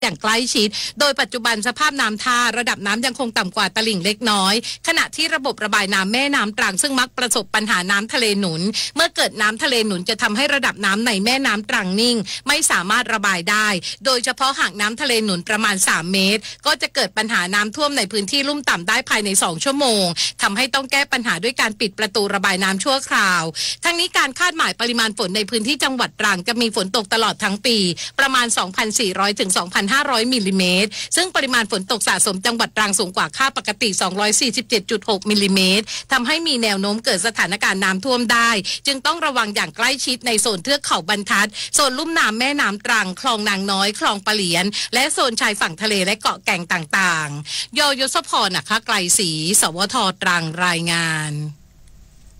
อย่างใกล้ชิด โดยปัจจุบันสภาพน้ำท่าระดับน้ำยังคงต่ำกว่าตลิ่งเล็กน้อย ขณะที่ระบบระบายน้ำแม่น้ำตรังซึ่งมักประสบปัญหาน้ำทะเลหนุน เมื่อเกิดน้ำทะเลหนุนจะทำให้ระดับน้ำในแม่น้ำตรังนิ่ง ไม่สามารถระบายได้ โดยเฉพาะหากน้ำทะเลหนุนประมาณ สาม เมตร ก็จะเกิดปัญหาน้ำท่วมในพื้นที่ลุ่มต่ำได้ภายใน สอง ชั่วโมง ทำให้ต้องแก้ปัญหาด้วยการปิดประตูระบายน้ำชั่วคราว ทั้งนี้การคาดหมายปริมาณฝนในพื้นที่จังหวัดตรังจะมีฝนตกตลอดทั้งปี ประมาณ สองพันสี่ร้อย ถึง สองพันห้าร้อย มิลลิเมตร ซึ่งปริมาณฝนตกสะสมจังหวัดตรังสูงกว่าค่าปกติ สองร้อยสี่สิบเจ็ดจุดหก มิลลิเมตร ทำให้มีแนวโน้มเกิดสถานการณ์น้ำท่วมได้ จึงต้องระวังอย่างใกล้ชิดในโซนเทือกเขาบรรทัด โซนลุ่มน้ำแม่น้ำตรัง คลองนางน้อย คลองปะเหลียน และโซนชายฝั่งทะเลและเกาะแก่งต่างๆ ยยศพร อัครไกรศรี สวท ตรัง รายงาน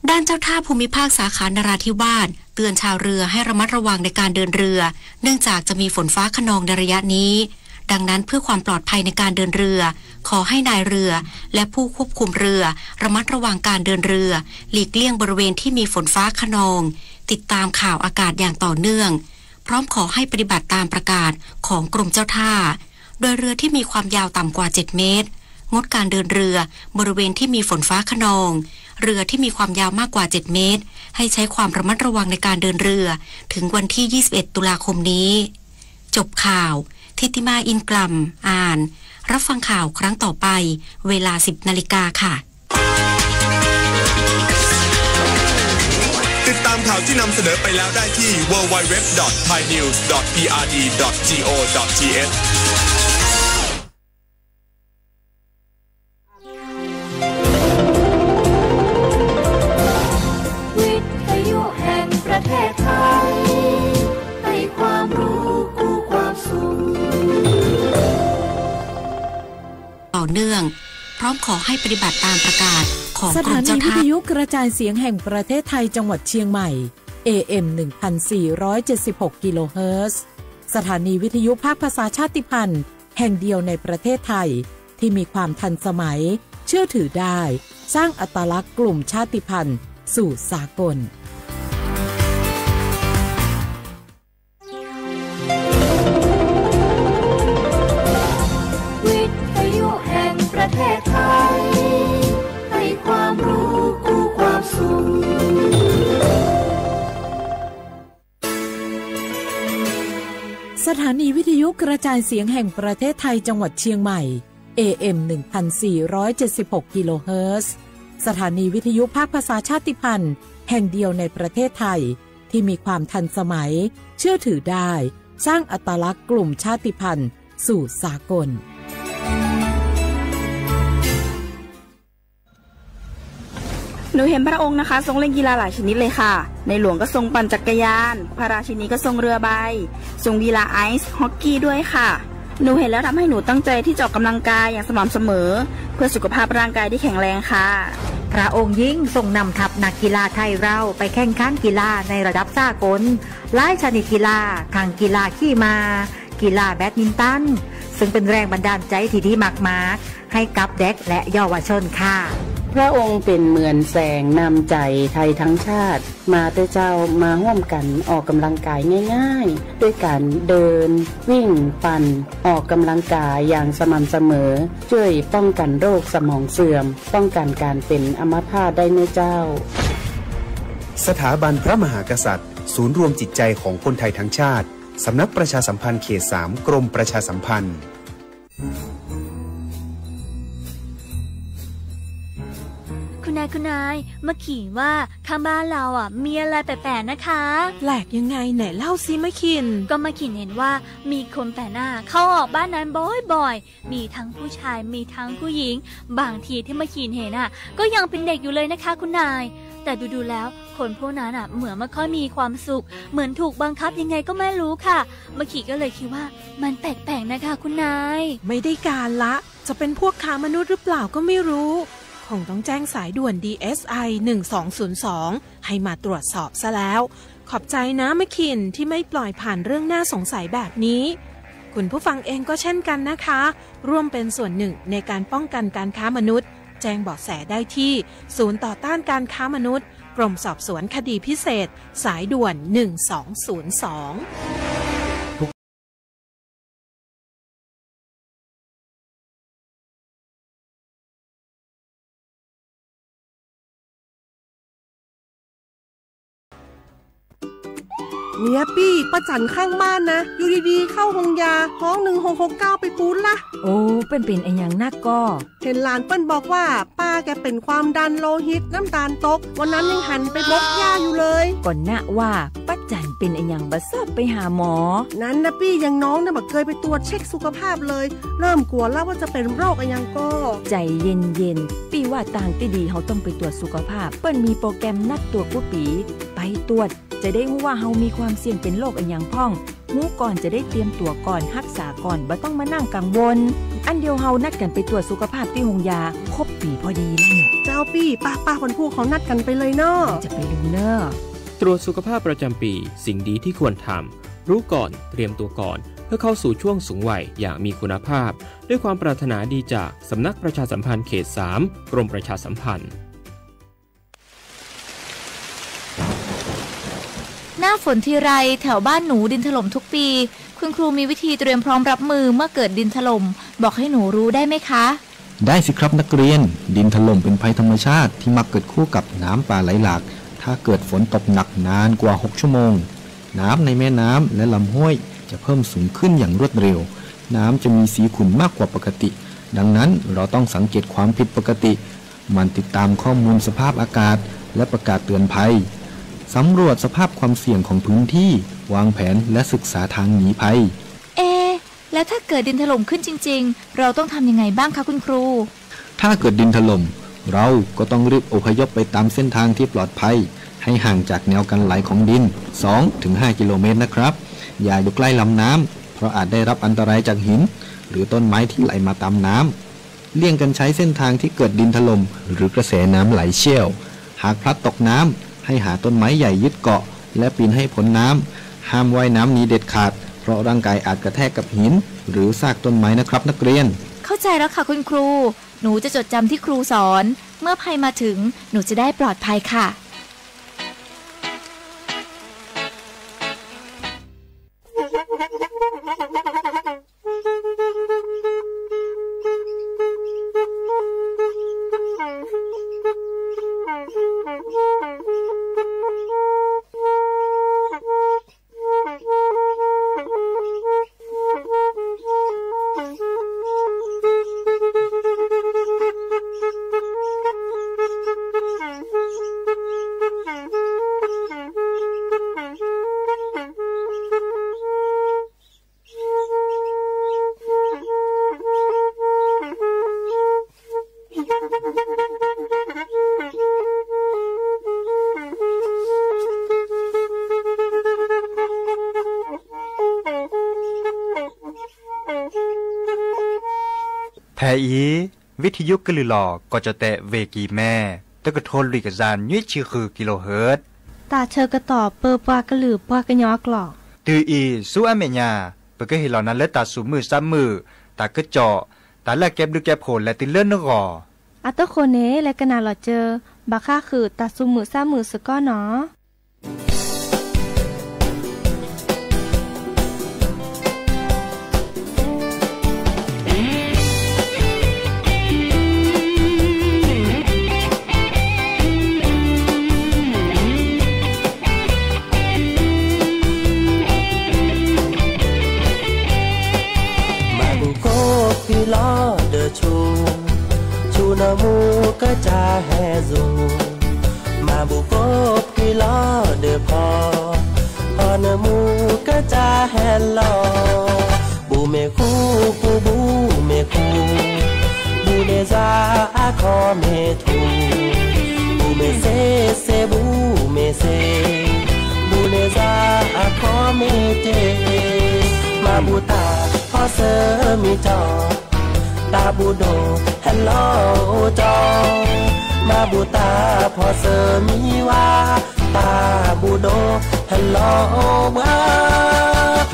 ด้านเจ้าท่าภูมิภาคสาขานราธิวาสเตือนชาวเรือให้ระมัดระวังในการเดินเรือ เนื่องจากจะมีฝนฟ้าคะนองในระยะนี้ ดังนั้นเพื่อความปลอดภัยในการเดินเรือ ขอให้นายเรือ และผู้ควบคุมเรือ ระมัดระวังการเดินเรือ หลีกเลี่ยงบริเวณที่มีฝนฟ้าคะนอง ติดตามข่าวอากาศอย่างต่อเนื่อง พร้อมขอให้ปฏิบัติตามประกาศของกรมเจ้าท่า โดยเรือที่มีความยาวต่ำกว่า เจ็ด เมตร งดการเดินเรือบริเวณที่มีฝนฟ้าคะนอง เรือที่มีความยาวมากกว่า เจ็ด เมตร ให้ใช้ความระมัดระวังในการเดินเรือ ถึงวันที่ ยี่สิบเอ็ด ตุลาคมนี้ จบข่าว ทิติมา อินกล่ำ อ่าน รับฟังข่าวครั้งต่อไป เวลา สิบ นาฬิกาค่ะ ติดตามข่าวที่นำเสนอไปแล้วได้ที่ ดับเบิลยู ดับเบิลยู ดับเบิลยู ดอท ไทยนิวส์ ดอท พีอาร์ดี ดอท จี โอ ดอท ที เอช วิทยุแห่งประเทศไทย ให้ความรู้คู่ความสุข ต่อเนื่อง พร้อมขอให้ปฏิบัติตามประกาศของกรมเจ้าท่า สถานีวิทยุกระจายเสียงแห่งประเทศไทยจังหวัดเชียงใหม่ เอ เอ็ม หนึ่งพันสี่ร้อยเจ็ดสิบหก กิโลเฮิรตซ์ สถานีวิทยุภาคภาษาชาติพันธุ์แห่งเดียวในประเทศไทย ที่มีความทันสมัย เชื่อถือได้ สร้างอัตลักษณ์กลุ่มชาติพันธุ์สู่สากล วิทยุแห่งประเทศไทย ให้ความรู้คู่ความสุข สถานีวิทยุกระจายเสียงแห่งประเทศไทยจังหวัดเชียงใหม่ เอ เอ็ม หนึ่งพันสี่ร้อยเจ็ดสิบหก กิโลเฮิรตซ์ สถานีวิทยุภาคภาษาชาติพันธุ์แห่งเดียวในประเทศไทย ที่มีความทันสมัย เชื่อถือได้ สร้างอัตลักษณ์กลุ่มชาติพันธุ์สู่สากล หนูเห็นพระองค์นะคะ ทรงเล่นกีฬาหลายชนิดเลยค่ะ ในหลวงก็ทรงปั่นจักรยาน พระราชินีก็ทรงเรือใบ ทรงกีฬาไอซ์ฮอกกี้ด้วยค่ะ หนูเห็นแล้วทำให้หนูตั้งใจที่จะออกกำลังกายอย่างสม่ำเสมอ เพื่อสุขภาพร่างกายที่แข็งแรงค่ะ พระองค์ยิ่งทรงนำทัพนักกีฬาไทยเราไปแข่งขันกีฬาในระดับสากล หลายชนิดกีฬา ทั้งกีฬาขี่ม้า กีฬาแบดมินตัน ซึ่งเป็นแรงบันดาลใจที่ดีมากๆ ให้กับเด็กและเยาวชนค่ะ พระองค์เป็นเหมือนแสงนำใจไทยทั้งชาติ มาเต๊อะเจ้า มาร่วมกันออกกำลังกายง่ายๆ ด้วยการเดิน วิ่ง ปั่น ออกกำลังกายอย่างสม่ำเสมอ ช่วยป้องกันโรคสมองเสื่อม ป้องกันการเป็นอัมพาตได้เน้อเจ้า สถาบันพระมหากษัตริย์ ศูนย์รวมจิตใจของคนไทยทั้งชาติ สำนักประชาสัมพันธ์เขตสาม กรมประชาสัมพันธ์ คุณนาย คุณนาย เมื่อกี้ว่าข้างบ้านเราอ่ะ มีอะไรแปลกๆ นะคะ แปลกยังไง ไหนเล่าสิมะขิน ก็มะขินเห็นว่ามีคนแปลกหน้าเข้าออกบ้านนั้นบ่อยๆ มีทั้งผู้ชาย มีทั้งผู้หญิง บางทีที่มะขินเห็นอ่ะ ก็ยังเป็นเด็กอยู่เลยนะคะคุณนาย แต่ดูๆ แล้ว คนพวกนั้นอ่ะ เหมือนไม่ค่อยมีความสุข เหมือนถูกบังคับยังไงก็ไม่รู้ค่ะ มะขินก็เลยคิดว่ามันแปลกๆ นะคะคุณนาย ไม่ได้การละ จะเป็นพวกค้ามนุษย์หรือเปล่าก็ไม่รู้ คงต้องแจ้งสายด่วน ดีเอสไอ หนึ่งสองศูนย์สอง ให้มาตรวจสอบซะแล้ว ขอบใจนะมะขินที่ไม่ปล่อยผ่านเรื่องน่าสงสัยแบบนี้ คุณผู้ฟังเองก็เช่นกันนะคะ ร่วมเป็นส่วนหนึ่งในการป้องกันการค้ามนุษย์ แจ้งเบาะแสได้ที่ ศูนย์ต่อต้านการค้ามนุษย์ กรมสอบสวนคดีพิเศษ สายด่วน หนึ่งสองศูนย์สอง เนี่ยปี้ ป้าจั๋นข้างบ้านนะ อยู่ดีๆ เข้าโฮงยา ฮ้อง หนึ่งหกหกเก้า ไปปู๊ดละ โอ้ เปิ้นเป๋นอะหยังนักก่อ เห็นหลานเปิ้นบอกว่า ป้าแกเป็นความดันโลหิต น้ำตาลตก วันนั้นยังหันไปบกหญ้าอยู่เลย ก่อนนะว่า ป้าจั๋นเป๋นอะหยังบ่ซอบไปหาหมอ นั้นนะปี้ อย่างน้องเนี่ยบ่เกยไปตรวจเช็คสุขภาพเลย เริ่มกลัวแล้วว่าจะเป็นโรคอะหยังก่อ ใจ๋เย็นๆ ปี้ว่าตางตี้ดีเฮาต้องไปตรวจสุขภาพ เปิ้นมีโปรแกรมนัดตรวจกู้ปี๋ ไปตรวจ จะได้ฮู้ว่าเฮามีความเสี่ยงเป็นโรคอะหยังพ่อง ฮู้ก่อนจะได้เตรียมตั๋วก่อน ฮักษาก่อน บ่ต้องมานั่งกังวล อั้นเดี๋ยวเฮานัดกั๋นไปตรวจสุขภาพตี้โฮงยา ครบปี๋พอดีแหละ เจ้าปี้ ป้าๆ วันพูกเฮานัดกั๋นไปเลยเนาะ จะไปดูเน่อ ตรวจสุขภาพประจำปี สิ่งดีที่ควรทำ รู้ก่อน เตรียมตัวก่อน เพื่อเข้าสู่ช่วงสูงวัยอย่างมีคุณภาพ ด้วยความปรารถนาดีจากสำนักประชาสัมพันธ์เขตสาม กรมประชาสัมพันธ์ หน้าฝนทีไร แถวบ้านหนูดินถล่มทุกปี คุณครูมีวิธีเตรียมพร้อมรับมือเมื่อเกิดดินถล่ม บอกให้หนูรู้ได้ไหมคะ ได้สิครับนักเรียน ดินถล่มเป็นภัยธรรมชาติที่มักเกิดคู่กับน้ำป่าไหลหลาก ถ้าเกิดฝนตกหนักนานกว่าหกชั่วโมง น้ำในแม่น้ำและลำห้วยจะเพิ่มสูงขึ้นอย่างรวดเร็ว น้ำจะมีสีขุ่นมากกว่าปกติ ดังนั้นเราต้องสังเกตความผิดปกติ หมั่นติดตามข้อมูลสภาพอากาศและประกาศเตือนภัย สำรวจสภาพความเสี่ยงของพื้นที่ วางแผนและศึกษาทางหนีภัย เอะ แล้วถ้าเกิดดินถล่มขึ้นจริงๆ เราต้องทำยังไงบ้างคะคุณครู ถ้าเกิดดินถล่ม เราก็ต้องรีบอพยพไปตามเส้นทางที่ปลอดภัย ให้ห่างจากแนวกันไหลของดิน สองถึงห้ากิโลเมตรนะครับ อย่าอยู่ใกล้ลำน้ำ เพราะอาจได้รับอันตรายจากหิน หรือต้นไม้ที่ไหลมาตามน้ำ เลี่ยงกันใช้เส้นทางที่เกิดดินถล่ม หรือกระแสน้ำไหลเชี่ยว หากพลัดตกน้ำ ให้หาต้นไม้ใหญ่ยึดเกาะ และปีนให้พ้นน้ำ ห้ามว่ายน้ำหนีเด็ดขาด เพราะร่างกายอาจกระแทกกับหิน หรือซากต้นไม้นะครับนักเรียน เข้าใจแล้วค่ะคุณครู หนูจะจดจำที่ครูสอน เมื่อภัยมาถึง หนูจะได้ปลอดภัยค่ะ ဖဲအံၤ ဝံထံယုကလုၢ်လီၤ ကီၢ်ကၠီၣ်တဲၣ် ဝ့ၢ်ကံၢ်မဲ တကထိလွံၢ်ကယၤနွံဆံဃု kilohertz တၢ်ဆၢကတီၢ်ပၢပှၤကလုာ်ပှၤကညီအကျိာ် တုၤအံၤဆူအမဲာ်ညါ ပကဟ့ၣ်လီၤနၤလၢတၢ်သူၣ်မုာ်သးမုာ် တၢ်ကစီၣ် တၢ်လၢအကဲဘျုးကဲဖှိၣ်လဲၤတုၤလၢနဂီၢ် အတဃိန့ၣ် လဲၤကနၣ်လီၤစၢၤ ဘၣ်ဃးဃုာ်တၢ်သူၣ်မုာ်သးမုာ်စ့ၢ်ကီးနီၤ. မၤဘူၣ်ကိးဖှံလီၤဒီးဆူ, ဆူနမူကစၢ်ဟဲစိာ်, မၤဘူၣ်ကိးဖှံလီၤဒီးဖီ, ဖီနမူကစၢ်ဟဲလီၤ. ဘူၣ်မ့ၢ်ဃူ, ဘူၣ်မ့ၢ်ဃူ, ဘူၣ်န့ၢ်စၢ်အခီၣ်မ့ၢ်ထူ, ဘူၣ်မ့ၢ်စ့, စ့ဘူၣ်မ့ၢ်စ့, ဘူၣ်န့ၢ်စၢ်အခီၣ်မ့ၢ်တ့, မၤဘူၣ်တၢ်ဖီစၢၤမံၤတီၢ်, တၢ်ဘူၣ်ဒိၣ်ဟဲလီၤအိၣ်တီၢ်, မၤဘူၣ်တၢ်ဖီစၢၤမံၤဝါ, တၢ်ဘူၣ်ဒိၣ်ဟဲလီၤအိၣ်ဘှါ,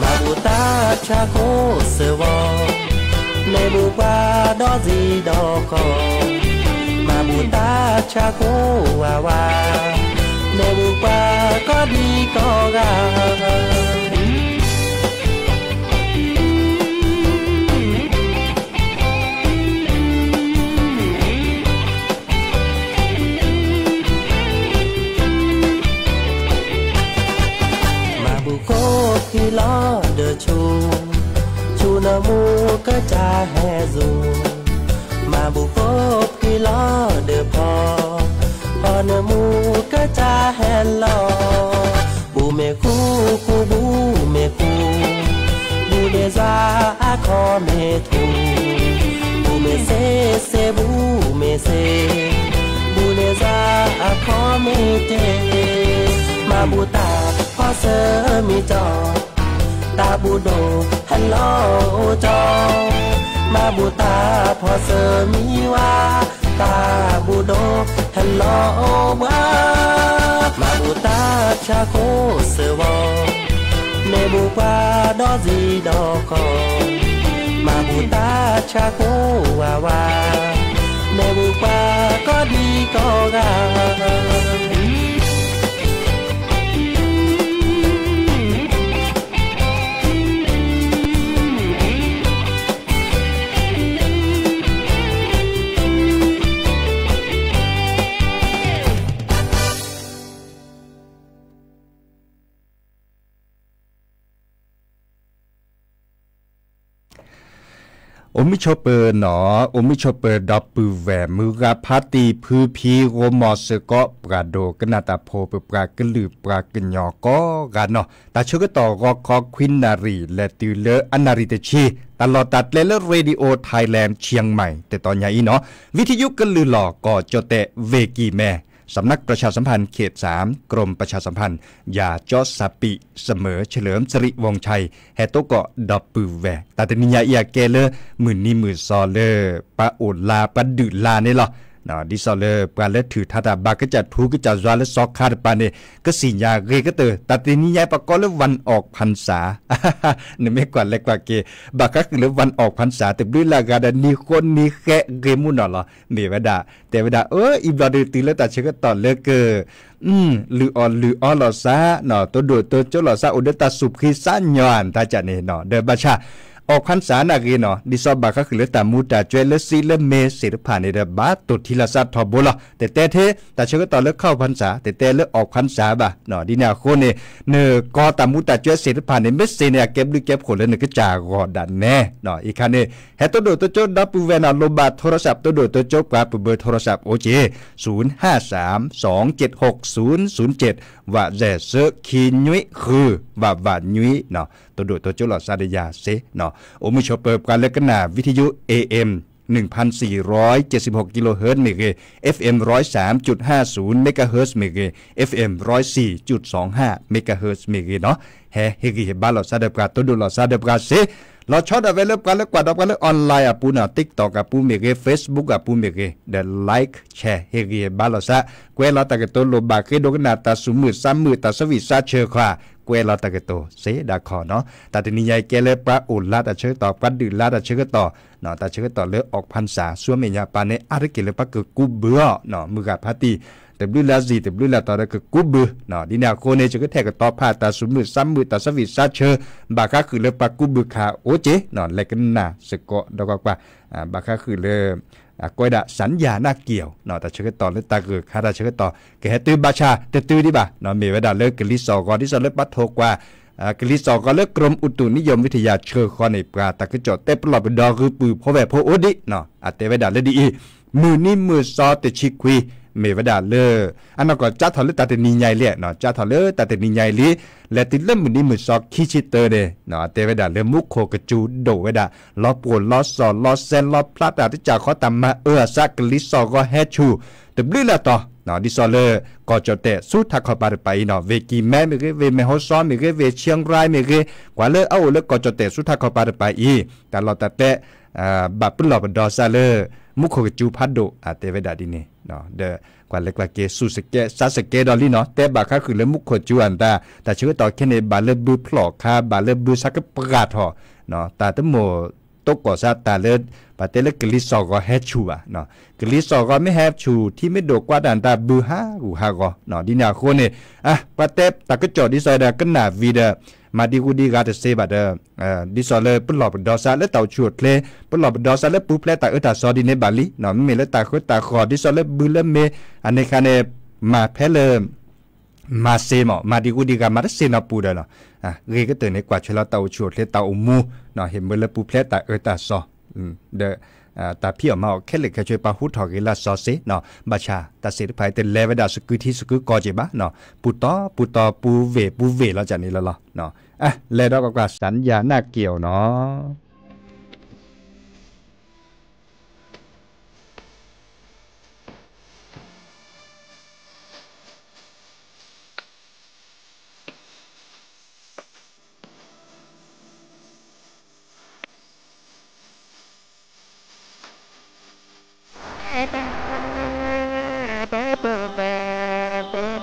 မၤဘူၣ်တၢ်ဆၢကိးစၢဝီၤ, န့ၢ်ဘူၣ်ပှၤဒီးစံးဒီးကီၢ်, မၤဘူၣ်တၢ်ဆၢကိးဝးဝး, န့ၢ်ဘူၣ်ပှၤကိးဒံကိးဂၤ မၤဘူၣ် နမူကစၢ်ဟဲစိာ်, မၤဘူၣ်ကိးဖှံလီၤဒီးဖီ, ဖီနမူကစၢ်ဟဲလီၤ, ဘူၣ်မ့ၢ်ဃူဃူဘူၣ်မ့ၢ်ဃူ, ဘူၣ်ဒ့ၣ်စၢ်အခီမ့ၢ်ထူ, ဘူၣ်မ့ၢ်စ့စ့ဘူၣ်, မ့ၢ်စ့, ဘူၣ်ဒ့ၣ်စၢ်အခီမ့ၢ်တ့, မၤဘူၣ်တၢ်ဖီစၢမံၤကၠီ, တၢ်ဘူၣ်ဒိၣ်ဟဲလီၤအိၣ်ကၠီ, မၤဘူၣ်တၢ်ဖီစၢမံၤဝါ, တၢ်ဘူၣ်ဒိၣ်ဟဲလီၤအိၣ်ဘှါ, မၤဘူၣ်တၢ်ဆါကိၢ်စၢၤဝီ, မ့ၢ်ဘူၣ်ပှၤဒီးစံဒီးဃီ, မၤဘူၣ်တၢ်ဆါကိၢ်ဝါဝါ, မ့ၢ်ဘူၣ်ပှၤကီၢ်ဒံကီၢ်ဂၤ အိၣ်မုာ်ဆိးပၢၤနီၤ, အိၣ်မုာ်ဆိးပၢၤဒီပုၢ်ဝဲၢ် မုၢ်ဂၤဖါတံၢ် ဖုဖံ ဂီၢ်မီၢ်စ့ၢ်ကီး ပှၤဒိကနၣ်တၢ်ဖိ ပပှၤကလုာ်ပှၤကညီကိးဂၤနီၤ, တၢ်ဆၢကတီၢ်ဂီၤခီခွံနၣ်ရံၣ် လဲၤတုၤလၢအနၣ်ရံၣ်တဆံ, တၢ်လီၢ်တၢ်ကျဲလၢ Radio Thailand Chiang Mai တတီၤညါအံၤနီၤ, ဝံထယုကလုၢ်လီၢ် ကီၢ်ကၠီၣ်တဲၣ် ဝ့ၢ်ကံၢ်မဲ สำนักประชาสัมพันธ์เขตสาม กรมประชาสัมพันธ์ ยาจอสปี เสมอ เฉลิมสิริวงศ์ชัย ဟဲတိကိးဒီပုၢ်ဝဲၢ် တၢ်တနံၤညါအံၤအကဲလၢ မုၢ်နံၤမုၢ်သီလၢ ပှၤအိၣ်လါ ပှၤဒုးလါန့ၣ်လီၤ. ဒ်သိးလၢပှၤလၢထုးထါတၢ်ဘါကစၢ်ထူကစၢ်ယွၤလၢစီၤခါတပၤန့ၣ် ကသ့ၣ်ညါဂ့ၤကတၢၢ် တၢ်တနံၤညါအံၤပှၤကိးလၢ วันออกพรรษา နမ့ၢ်ကွၢ်လဲၤကွၢ်က့ၤ ဘၣ်ဃးဃုာ်လၢ วันออกพรรษา တဘျုးလၢ်ဂၤဒီးနံၤဃိနံၤဃဲးဂ့ၤမူနီၢ်လီၤ. မ့ၢ်ဝဲဒၣ် တဲဝဲဒၣ် အၢ အံၤဘျီဒုးတုၤလၢတၢ်ဆၢကတီၢ်လၢက လုၢ်အီၣ်လုၢ်အီလီၤသးနီၤ, တိဒိၣ်တိကၠိလီၤသး အိၣ်ဒီးတၢ်သူၣ်ဖှံသးညီ တၢ်ကၢ်န့ၣ်နီၤ, ဒီးဘၣ်ဆၣ် ออกพรรษา နာ်ဂ့ၤနီၤ, ဒ်သိးဘၣ်ဃးဃုာ်လၢတၢ်မူတၢ်ကွဲးလၢစံးလၢမ့ၢ်သ့ၣ်တဖၣ်န့ၣ်ဒီး ဘၣ်တိၢ်ထံလီၤသးထီဘိလီၤ. တတဲထဲ တၢ်ဆၢကတီၢ်လၢ เข้าพรรษา တတဲလၢ ออกพรรษา ဘၣ်နီၤ, ဒ်န့ၣ်အဃိန့ၣ် နကီၢ်တၢ်မူတၢ်ကွဲးသ့ၣ်တဖၣ်န့ၣ် မ့ၢ်သ့ၣ်န့ၣ် အကဲဘျုးကဲဖှိၣ်လၢနကစၢ်ဂီၢ်ဒၣ်နဲနီၤ. အံၤခါန့ၣ် ဟဲတိဒိၣ်တိကၠိဒီပုၢ်ဝဲၢ်နီၤ, လိၣ်ဘၣ် โทรศัพท์ တိဒိၣ်တိကၠိပှၤ ပဘၢ โทรศัพท์ အိၣ်က့ၤ ศูนย์ห้าสาม สองเจ็ดหกศูนย์ศูนย์เจ็ด ဝးစဲး ဆၢခံနွံဃု ဝးဝးနွံနီၤ, တိဒိၣ်တိကၠိလီၤသးဒီးယၤစ့နီၤ, အိၣ်မုာ်ဆိးပၢၤပှၤလၢကနၣ် ဝံထယု เอเอ็ม หนึ่งพันสี่ร้อยเจ็ดสิบหก กิโลเฮิรตซ์ မ့ၢ်ဂ့ၤ, เอฟเอ็ม ร้อยสามจุดห้าศูนย์ เมกะเฮิรตซ์ မ့ၢ်ဂ့ၤ, เอฟเอ็ม ร้อยสี่จุดสองห้า เมกะเฮิรตซ์ မ့ၢ်ဂ့ၤနီၤ, ဟဲဟ့ၣ်ဂံၢ်ဟ့ၣ်ဘါလီၤသးဒီးပှၤ တိဒိၣ်လီၤသးဒီးပှၤစ့ လီၤဆီဒၣ်ဝဲလၢပှၤလၢကွၢ်ဒီးပှၤလၢ online အပူၤနီၤ, TikTok အပူၤမ့ၢ်ဂ့ၤ, Facebook အပူၤမ့ၢ်ဂ့ၤ, ဒီး like share ဟ့ၣ်ဂံၢ်ဟ့ၣ်ဘါလီၤသး, ကွဲးလီၤတၢ်ကတိၤလိၣ်ဘၣ်ဃ့ဒိကနၣ်တၢ်သူၣ်မုာ်သးမုာ် တၢ်သးဝံၣ်သးဆၢခီ, ကွဲးလီၤတၢ်ကတိၤစ့ဒၣ်ခီနီၤ. တၢ်တနံၤညါအံၤကဲလၢပှၤအိၣ်လါတၢ်ဆၢကတီၢ်, ပှၤဒုးလါတၢ်ဆၢကတီၢ်, တၢ်ဆၢကတီၢ်လၢ ออกพรรษา ဆူမဲာ်ညါပၤန့ၣ် အါတက့ၢ်လၢပှၤကကူးဘုဧါ, မုၢ်ဂၤဖါတံၢ် တဘျုးလၢ်စံၣ် တဘျုးလၢ်တီၤဒီးကကူးဘုနီၤ, ဒ်န့ၣ်အဃိန့ၣ် ယကထဲၣ်ကတီၤဖးတၢ်သူၣ်မုာ်သးမုာ် တၢ်သးဝံၣ်သးဆၢ ဘၣ်ဃးဃုာ်လၢပှၤကူးဘုခါအိၣ်က့နီၤ, လဲၤကနၣ်စ့ၢ်ကီးဒီးကွၢ်ကွၢ်, ဘၣ်ဃးဃုာ်လၢ အကိးဝဲဒၣ် สัญญาหน้าเกี่ยว တၢ်ဆၢကတီၢ်လၢတၢ်ဂၢၢ်ခါ တၢ်ဆၢကတီၢ် ကဟဲတုၤဘၣ်ဆၣ် တတုၤဒံးဘၣ်နီၤ, မ့ၢ်ဝဲဒၣ်လၢကလံၤစိးဂီၤ ဒ်သိးလၢပှၤထိၣ်ကွၢ် ကလံၤစိးဂီၤလၢ กรมอุตุนิยมวิทยา ဆှၢဃီန့ၣ် ပှၤတၢ်ကစီၣ်တဲပလီၢ်ပဒီဂုာ်ပုၢ်ဖိဝဲၢ်ဖိအိၣ်ဒံးနီၤ, အတဲဝဲဒၣ်လၢဒ်အံၤ, မုၢ်နံၤမုၢ်သီတဆံခွံ မ့ၢ်ဝဲဒၣ်လၢ အနီၢ်ကီၢ်ကၠါထီၣ်လၢတၢ်တနံၤညါအံၤလံ, ကၠါထီၣ်လၢတၢ်တနံၤညါအံၤလံ, လဲၤတုၤလၢမုၢ်နံၤမုၢ်သီခံဆံတၢန့ၣ် အတဲဝဲဒၣ်လၢမူခိၣ်ကစူၤဒိၣ်ဝဲဒၣ် လီၤပှီၢ်လီၤစီၣ်လီၤစဲလီၤဖျါတၢ်တကၢ်ဃီ တၢ်မၤအၢအသး ကလံၤစိးဂီၤဟဲဆူၣ် တဘျုးလၢ်တီၤ ဒ်သိးလၢ ကီၢ်ကၠီၣ်တဲၣ်ဆူထးခီပၤတပၤအံၤနီၤ, ဝ့ၢ်ကံၢ်မဲမ့ၢ်ဂ့ၤ, ဝ့ၢ်မဲၢ်ဟီၣ်စီမ့ၢ်ဂ့ၤ, ဝ့ၢ်ဆံရၢၢ်မ့ၢ်ဂ့ၤ, ပှၤလၢအအိၣ်လၢကီၢ်ကၠီၣ်တဲၣ်ဆူထးခီပၤတပၤအံၤ တၢ်လီၢ်တၢ်ကျဲ ဘၣ်ပလီၢ်ပဒီသးလၢ မူခိၣ်ကစူၤဖးဒိၣ် အတဲဝဲဒၣ်ဒ်န့ၣ်, ဒီးကွၢ်လဲၤကွၢ်က့ၤ စူၢ်စကဲး စါစကဲးဒီးလံနီၤ, တဲဘၣ်ဃးဃုာ်လၢမူခိၣ်ကစူၤအတၢ် တၢ်ဆၢကတီၢ်ခဲန့ၣ် ဘၣ်လၢဘုဖျီၣ်ခါ ဘၣ်လၢဘုဆါကပှၢ်ထီၣ်, တၢ်တမိၣ်တိကိၢ်စါတၢ်လၢ ပှၤတဲလၢကလံၤစိးဂီၤဟဲဆူၣ်ဘၣ်, ကလံၤစိးဂီၤမ့ၢ်ဟဲဆူၣ် ထံမ့ၢ်ဒိၣ်ကွၢ်တၢ်တၢ်ဘုဟးဂူာ်ဟးဂီၤ, ဒ်န့ၣ်အဃိန့ၣ် ပှၤတဲတၢ်ကစီၣ်ဒ်သိးဒီးကနၣ်ဝံၤဒီး မၤဒံဂုၤဒံဂၤတသ့ဘၣ်ဒီး ဒ်သိးလၢပလီၢ်ပဒီသးလၢတၢ်အိၣ်ဆူၣ်အိၣ်ချ့, ပလီၢ်ပဒီသးလၢပူၤဖျဲးတၢ်အၢတၢ်သီဒ်န့ၣ်ဘၣ်လံ, မ့မ့ၢ်လၢတၢ်ဃၢတၢ်ဃီၤ ဒ်သိးလၢဘုလၢမ့ၢ် အန့ၣ်ခါန့ၣ် မၤဖဲလၢ မၤစ့မး မၤဒံးဂုၢ်ဒံးဂၤ မၤတစ့နီၢ်ပူၤဒီးနီၤ, ဂ့ၤကတၢၢ်န့ၣ် ကွၢ်ထွဲလီၤတၢ်အိၣ်ဆူၣ်အိၣ်ချ့တၢ်အိၣ်မူနီၤ, ဟ့ၣ်မ့ၢ်လၢပူၤဖျဲးတၢ်အၢတၢ်သီ ဒီး တၢ်ဖံးအီၣ်မၤအီၣ်ခဲလၢာ်ခဲဆ့ ပာ်ဟူထီၣ်ဂ့ၤလၢစီၤစ့နီၤ, ဘၣ်ဆၣ်တၢ်စ့တဖၣ်အံၤတလဲၤဝဲဒၣ်သကုၤထံသကုၤကီၢ်က့ၤဘၣ်နီၤ, ပူၤတီပူၤတီပူၤဝ့ၢ်ပူၤဝ့ၢ်လီၤကန့ၣ်လီၤလီၤ. လဲၤ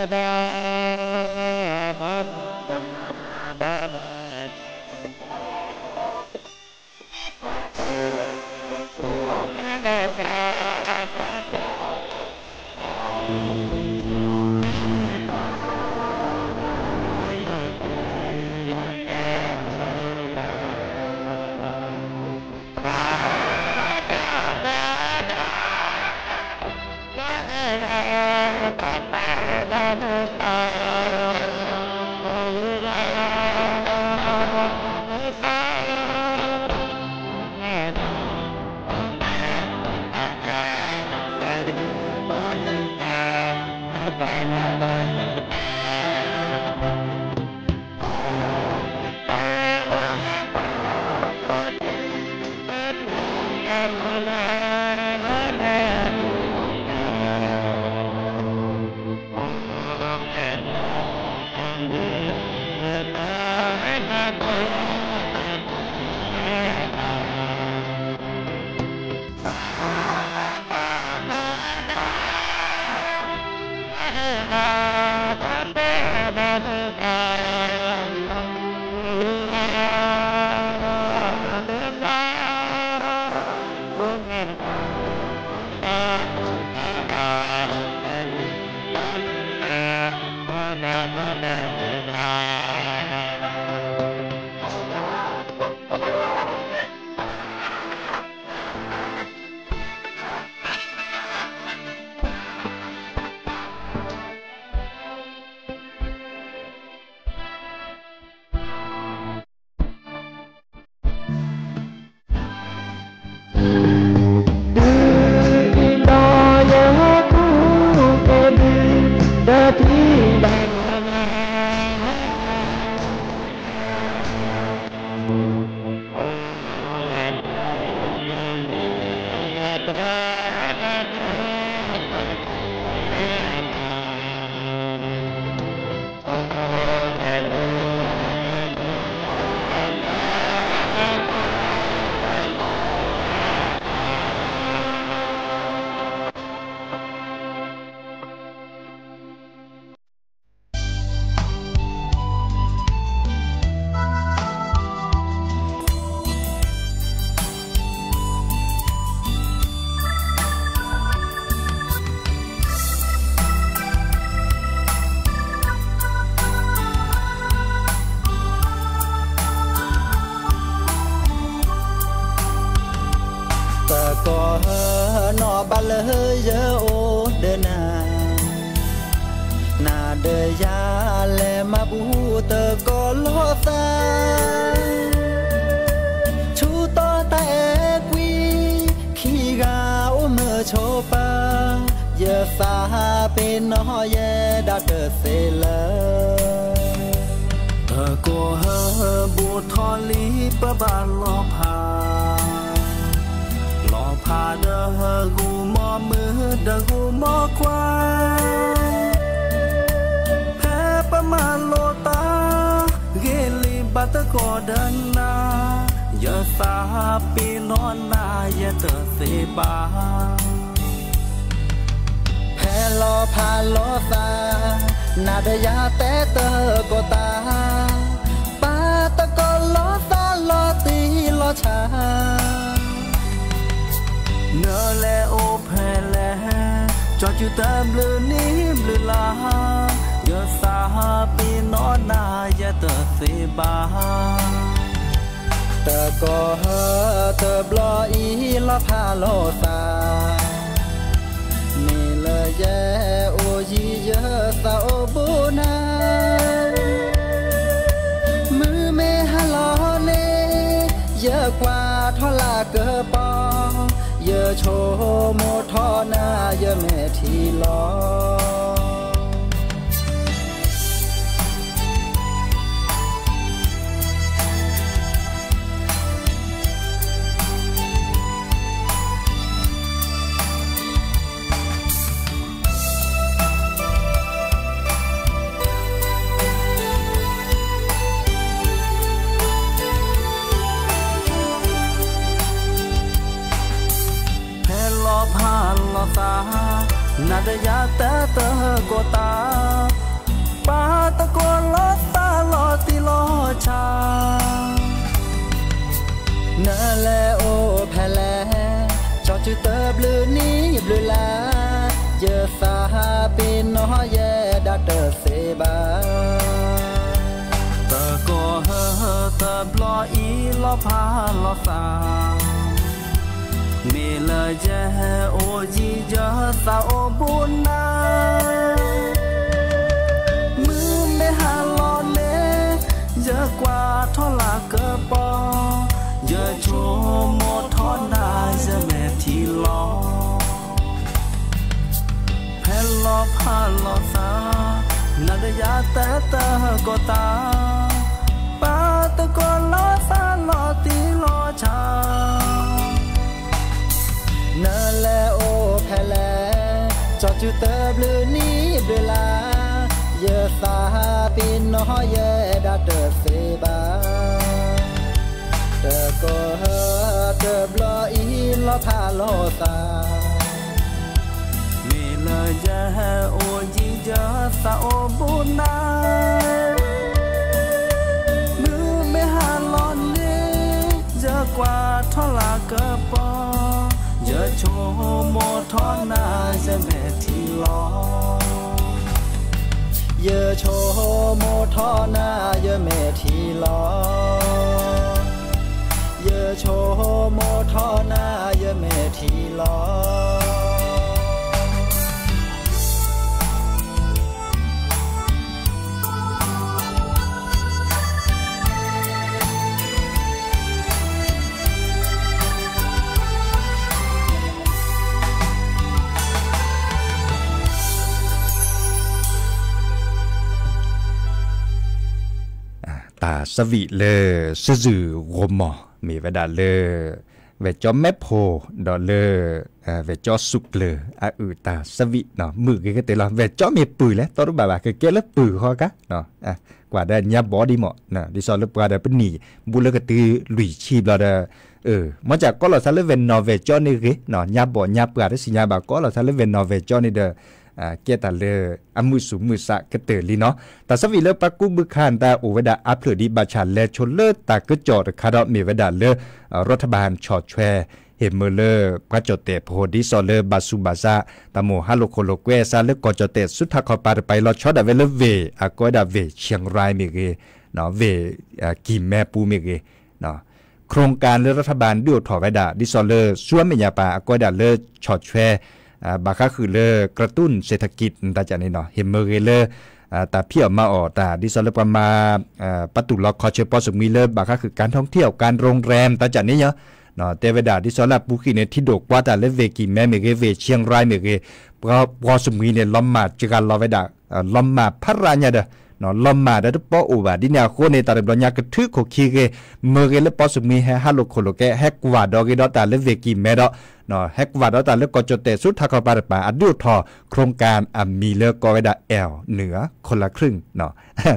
ဒီးကွၢ်ကွၢ် သံယာ်နၢ်က့ၤအီၤနီၤ.တကီၢ်ဟၢနီၤ ဘၣ်လၢယအိၣ်ဒီးနၤ, နၤဒီးယၤလဲၤမၤဘူၣ်တကီၢ်လီၤသး, ဆူတီတၢ်အဲၣ်ကွံ ခံဂၤအိၣ်မုာ်ဆိးပၢၤ, ယသးပ့ၤနီၣ်ယဲဒၣ်တသ့လၢၤ. တကီၢ်ဟၢဘူးထီၣ်လံပဘၣ်လီၤဖး, လီၤဖးဒီးဂုာ်မီၢ်မုၢ်ဒီးဂုာ်မီၢ်ခွါ, ဖဲပမၤလိတၢ်ဂ့ၤလံဘၣ်တကီၢ်ဒီးနၤ, ယသးပ့ၤနီၣ်နၤယဲတသ့ဘၣ်. ဖဲလီၤဖးလီၤသး, နၤဒီးယၤတဲတကီၢ်တၢ်, ပာ်တကီၢ်လီၤသးလီၤတံၢ်လီၤဆဲး, နလဲၤအိၣ်ဖဲလဲၣ်, ကၠီစုတဘျုးနံၣ်ဘျုးလါ, ယသးပ့ၤနီၣ်နၤယဲတသ့ဘၣ်. တကီၢ်ဟၢတဘျီအံၤလီၤဖးလီၤသး, မ့ၢ် ယဲအိၣ်ယံၤယသးအိၣ်ဘူးနၤ, မုၢ်မ့ၢ်ဟါလီၤန့ၣ် ယကွၢ်ထီၣ်လၢကပီၤ, ယဆိကမိၣ်ထီၣ်နၤ ယမဲာ်ထံလီၤ. ဖဲလီၤဖးလီၤသး, နၤဒီးယၤတဲတၢ်ကိၢ်တၢ်, ပာ်သကိးလီၤသးလီၤတံၢ်လီၤဆဲး, နလဲၤအိၣ်ဖဲလဲၣ်, ကၠီစုတဘျုးနံၣ်ဘျုးလါ, ယသးပ့ၤနီၣ်ယဲဒၣ်တသ့ဘၣ်. သကိးဟၢတဘျီအံၤလီၤဖးလီၤသး, မ့ၢ်လၢယဲအိၣ်ယံၤယသးအိၣ်ဘူးနၤ, မုၢ်မ့ၢ်ဟါလီၤန့ၣ် ယကွၢ်ထီၣ်လၢကပီၤ, ယဆိကမိၣ်ထီၣ်နၤ ယမဲာ်ထံလီၤ. ဖဲလီၤဖးလီၤသး, နၤဒီးယၤတဲတၢ်ကိၢ်တၢ်, ပာ်သကိးလီၤသးလီၤတံၢ်လီၤဆဲး, နလဲၤအိၣ်ဖဲလဲၣ်, ကၠီစုတဘျုးနံၣ်ဘျုးလါ, ယသးပ့ၤနီၣ်ယဲဒၣ်တသ့ဘၣ်. သကိးဟၢတဘျီအံၤလီၤဖးလီၤသး, မ့ၢ်လၢယဲအိၣ်ယံၤယသးအိၣ်ဘူးနၤ, မုၢ်မ့ၢ်ဟါလီၤန့ၣ် ယကွၢ်ထီၣ်လၢကပီၤ, ယဆိကမိၣ်ထီၣ်နၤ ယမဲာ်ထံလီၤ. ယဆိကမိၣ်ထီၣ်နၤ ယမဲာ်ထံလီၤ. ယဆိကမိၣ်ထီၣ်နၤ ယမဲာ်ထံလီၤ. တၢ်သးဝံၣ်လၢ စၢၣ်စုၣ်ဂီၤမီၤ မ့ၢ်ဝဲဒၣ်လၢ ဝဲၢ်ကၠီမဲဖိ ဒီးလၢ ဝဲၢ်ကၠီစူၣ်ကျၢၤအအုၣ်တၢ်သးဝံၣ် မုာ်ဂ့ၤကတၢၢ်လီၤ. ဝဲၢ်ကၠီမ့ၢ်ပုၢ်လဲၣ် တီတဘၣ်ဘၣ် ကကဲလၢပုၢ်ဃီကါ ကွၢ်ဒီးညါဘီဒံးမး ဒ်သိးလၢပှၤဒီးပနံၣ် ဘူးလၢကတုၤလွံၢ်ဆံဘျီဒီး မ့ၢ်စ့ၢ်ကီးလီၤသးလၢဝဲၢ်နီၢ်ဝဲၢ်ကၠီန့ၣ်ဂ့ၤ ညါဘီညါပှၢ်တသ့ၣ်ညါဘၣ် ကီးလီၤသးလၢဝဲၢ်နီၢ်ဝဲၢ်ကၠီန့ၣ်ဒီး ကဲတၢ်လၢအမုာ်သူၣ်မုာ်သးကတၢၢ်လံနီၤ. တၢ်သးဝံၣ်လၢပှၤကူပူၤခါအံၤတၢ်အိၣ်ဝဲဒၣ်အါဖျၢၣ်ဒံးဘၣ်ဆၣ် လဲၤဆိလၢတၢ်ကစီၣ်တခါဒီးမ့ၢ်ဝဲဒၣ်လၢ ရၤထဘၣ်ဆီၣ်ထွဲ ဟ့ၣ်မၢလၢပှၤကၠီၣ်တဲၣ်ဖိ ဒ်သိးလၢဘၣ်ဆူးဘၣ်ဆါ တၢ်မိၣ်ဟးလိာ်ခိၣ်လိာ်ကွဲအသးလၢကီၢ်ကၠီၣ်တဲၣ်ဆူထးခီပၤတပၤအံၤ လီၤဆီဒၣ်ဝဲလၢဝ့ၢ် အကိးဝဲဒၣ်ဝ့ၢ် Chiang Rai မ့ၢ်ဂ့ၤ ဝ့ၢ်ကံၢ်မဲပူၤမ့ၢ်ဂ့ၤ ခရူၣ်ကၣ်လၢရၤထဘၣ်ဒုးအိၣ်ထီၣ်ဝဲဒၣ် ဒ်သိးလၢဆူအမဲာ်ညါပၤ အကိးဝဲဒၣ်လၢဆီၣ်ထွဲ ဘၣ်ဃးဃုာ်လၢ กระตุ้นเศรษฐกิจ တၢ်ကၠၢန့ၣ်နီၤ ဟ့ၣ်မၢဂ့ၤလၢ တၢ်ဖံးအီၣ်မၤအီၣ်တၢ် ဒ်သိးလၢပှၤမၤ ပှၤတူၢ်လီၤခီၣ်ဆၢပီၣ်စူၣ်မှံလၢဘၣ်ဃးဃုာ် การท่องเที่ยว การโรงแรม တၢ်ကၠၢန့ၣ်ယီၤ တဲဝဲဒၣ် ဒ်သိးလၢအပူၤကွံာ်န့ၣ် ထံဒိၣ်ကွၢ်တၢ်လၢဝ့ၢ်ကံၢ်မဲမ့ၢ်ဂ့ၤ ဝ့ၢ် Chiang Rai မ့ၢ်ဂ့ၤ ပီၣ်စူၣ်မှံန့ၣ် လီၤမၢ်စှၤလီၤဝဲဒၣ် လီၤမၢ်ဖးရါညါဒီး လီၤမၢ်ဒီးတပီအိၣ်ဘၣ် ဒ်န့ၣ်အဃိန့ၣ် တၢ်တဘျီညါကထုးခိၣ်ခံဂ့ၤ မၢဂ့ၤလၢပီၣ်စူၣ်မှံဟဲဟးလိာ်ခိၣ်လိာ်ကွဲ ဟဲကွၢ်ဒီးဂ့ၤဒီးတၢ်လၢဝ့ၢ်ကံၢ်မဲဒီး ဟဲကွၢ်ဒီးတၢ်လၢကီၢ်ကၠီၣ်တဲၣ်ဆူထးခီပၤတပၤ အဒုးအိၣ်ထီၣ် โครงการ အမံၤလၢကိးဝဲဒၣ် แอลเหนือคนละครึ่ง န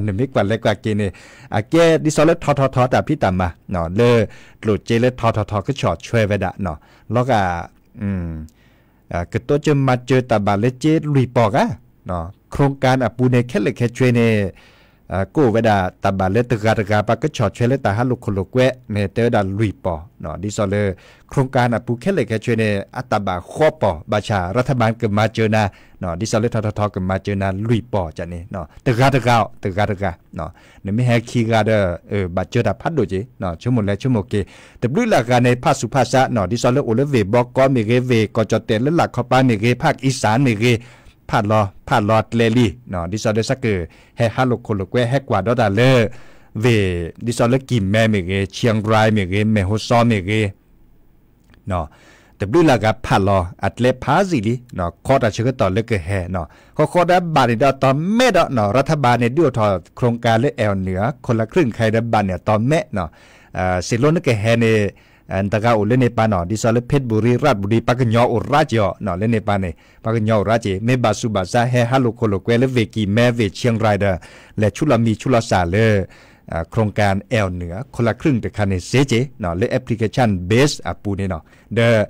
မ့ၢ်ကွၢ်လဲၤကွၢ်က့ၤန့ၣ် အကဲဒ်သိးလၢထီထီထီတၢ်ဖံးတၢ်မၤ လၢ ကျိၣ်စ့လၢထီထီထီကဆီၣ်ထွဲဝဲဒၣ် လီၤဂာ် ကတိစၢၤမၤစၢၤတၢ်ဘၣ်လၢက့လွံၢ်ပီၢ်ဂၤ โครงการ အပူၤန့ၣ် ခဲလၢာ်ခဲဆ့န့ၣ် ကအိၣ်ဝဲဒၣ်တၢ်ဘၣ်လၢတဂၤတဂၤ ပှၤကဆီၣ်ထွဲလၢတၢ်ဟးလိာ်ခိၣ်လိာ်ကွဲန့ၣ် တဲဝဲဒၣ်လွံၢ်ပီၢ် ဒ်သိးလၢ โครงการ အပူၤခဲလၢာ်ခဲဆ့န့ၣ် အတၢ်ဘၣ်ဃိးပီၢ် ဘၣ်ဆၣ် รัฐบาล ကမၤစၢၤနၤ ဒ်သိးလၢထီထီထီကမၤစၢၤနၤလွံၢ်ပီၢ်ကၠၢန့ၣ် တဂၤတဂၤ တဂၤတဂၤ နမ့ၢ်ဟဲခံဂၤဒီး ဘၣ်စၢၤတၢ်ဖးဒိၣ်က့ၤ ဆိကမိၣ်လဲၤဆိကမိၣ်က့ၤ တဘျုးလၢ်ဂၤန့ၣ် ဖးဆူးဖးဆး ဒ်သိးလၢအိၣ်လၢဝ့ၢ်ဘီကီမ့ၢ်ဂ့ၤ ဝ့ၢ်ကီၢ်ကၠီၣ်တဲၣ်လၢလၢ်ခီပၤမ့ၢ်ဂ့ၤ ภาคอีสาน မ့ၢ်ဂ့ၤ ဖးလီၤ ဖးလီၤကျဲလံ, ဒ်သိးဒီးစးကဟဲဟးလိာ်ခိၣ်လိာ်ကွဲ ဟဲကွၢ်ဒီးတၢ်လၢ ဝ့ၢ် ဒ်သိးလၢကံၢ်မဲမ့ၢ်ဂ့ၤ, ချံရၢၣ်မ့ၢ်ဂ့ၤ, မဲၢ်ဟိစီမ့ၢ်ဂ့ၤ တဘျုးလၢဂၤဖးလီၤအကျဲဖးစံာ်လံ, ခီတၢ်ဆၢကတီၢ်လၢကဟဲ, ဃီဃီဒီးဘၣ်န့ၣ်ဒီးအတီၤမဲာ်ဒီး ရထဘၣ်န့ၣ် ဒုးအိၣ်ထီၣ် โครงการ လၢ แอลเหนือคนละครึ่ง ခဲအံၤဒီးဘၣ်န့ၣ်အတီၤမဲာ်, စ့ၢ်လီၤနကဟဲန့ၣ် တဂၤအိၣ်လၢန့ၣ်ပၢ်နီၤ, ဒ်သိးလၢ เพชรบุรี ราชบุรี ပှၤကညီအိၣ်ရၣ်က့ၤအီၤ, လၢန့ၣ်ပၢ်န့ၣ် ပှၤကညီအိၣ်ရၣ်က့ၤ, မ့ၢ်ဘၣ်ဆူးဘၣ်ဆါဟဲဟးလိာ်ခိၣ်လိာ်ကွဲလၢဝ့ၢ်ကံၢ်မဲ ဝ့ၢ်ချံရၢၣ်ဒီး လဲၤဆူလီၤမံၤဆူလီၤစၢ်လၢ โครงการ แอลเหนือคนละครึ่ง တခါန့ၣ်စ့ၢ်ကီး လၢ application base အပူၤန့ၣ်နီၤ, ဒီး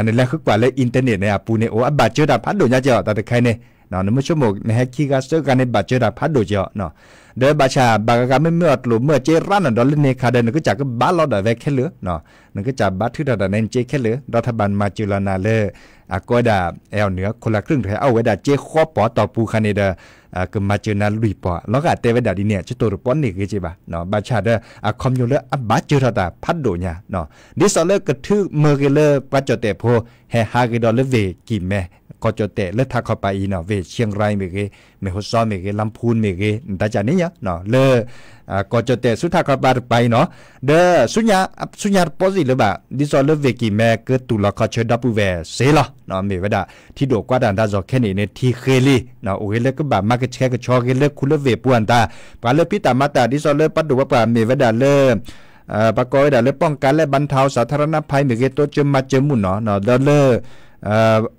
နလဲၤဃုကွၢ်လၢ internet န့ၣ်အပူၤန့ၣ် အိၣ်အဘၣ်စၢၤတၢ်ဖးဒိၣ်ညါက့ၤအီၤ တၢ်တခါအံၤန့ၣ်, နမ့ၢ်ဆိကမိၣ် နဟဲခံဂၤသၢဂၤန့ၣ် ဘၣ်စၢၤတၢ်ဖးဒိၣ်က့ၤအီၤ, ဒီးဘၣ်ဆၣ်ဘၣ်ဂၤဂၤမ့မ့ၢ်အီၤကျိၣ်မၢစ့ရၣ်နၤဒီးလၢန့ၣ်ခါဒီး နကစၢ်ကဘၣ်လီၤဒၣ်ဝဲခဲလၢာ်, နကစၢ်ဘၣ်ထုးထီၣ်တၢ်န့ၣ်စ့ခဲလၢာ်, ဒီးထဘၣ်မၤစၢၤလီၤနၤလၢ အကိးဝဲဒၣ် แอลเหนือคนละครึ่ง တခါ အဝဲဒၣ်စ့ဃီပီၤတီၢ်ပူၤခါန့ၣ်ဒီး ကမၤစၢၤနၤလွံၢ်ပီၤ, လီၤဂာ်တဲဝဲဒၣ်ဒ်န့ၣ် ကတိၤတပီၢ်န့ၢ်ဂ့ၤက့ၤဘၣ်, ဘၣ်ဆၣ်ဒီး အခီပညီလၢအဘၣ်စၢၤထီၣ်တၢ်ဖးဒိၣ်ညါ, ဒ်သိးလၢကထုးမၢဂ့ၤလၢပှၤကၠီၣ်တဲၣ်ဖိ ဟဲဟးဂ့ၤဒီးလၢဝ့ၢ်ကံၢ်မဲ ကီၢ်ကၠီၣ်တဲၣ်လၢထးခီပၤအံၤနီၤ, ဝ့ၢ်ချံရၢၣ်မ့ၢ်ဂ့ၤ, မဲၢ်ဟိစီမ့ၢ်ဂ့ၤ, လါဖူမ့ၢ်ဂ့ၤ, နတၢ်ကၢ်န့ၣ်ညါ လၢ ကီၢ်ကၠီၣ်တဲၣ်ဆူထးခီပၤတပၤအံၤနီၤ, ဒီး ဆူညါတပီၢ်စံာ်လၢၤဘၣ် ဒ်သိးလၢဝ့ၢ်ကံၢ်မဲကတူၢ်လီၤခီဆၢဒီပုၢ်ဝဲၢ်စ့လီၤ, မ့ၢ်ဝဲဒၣ် ထံဒိၣ်ကွၢ်တၢ်တၢ်စီၤခဲန့ၣ်န့ၣ် ထံၣ်ဃ့လံ, အိၣ်ဂ့ၤလၢကဘၣ်မၤကဆှဲကဆှီဂ့ၤလၢခူလၢဝ့ၢ်ပူၤအတၢ်, ပှၤလၢဖံးတၢ်မၤတၢ် ဒ်သိးလၢပှၤဒိၣ်ပှၤပှၢ်မ့ၢ်ဝဲဒၣ်လၢ ပှၤကိးဝဲဒၣ်လၢ ป้องกันและบรรเทาสาธารณภัย မ့ၢ်ဂ့ၤ တိစၢၤမၤစၢၤမုၢ်နီၤ, ဒီးလၢ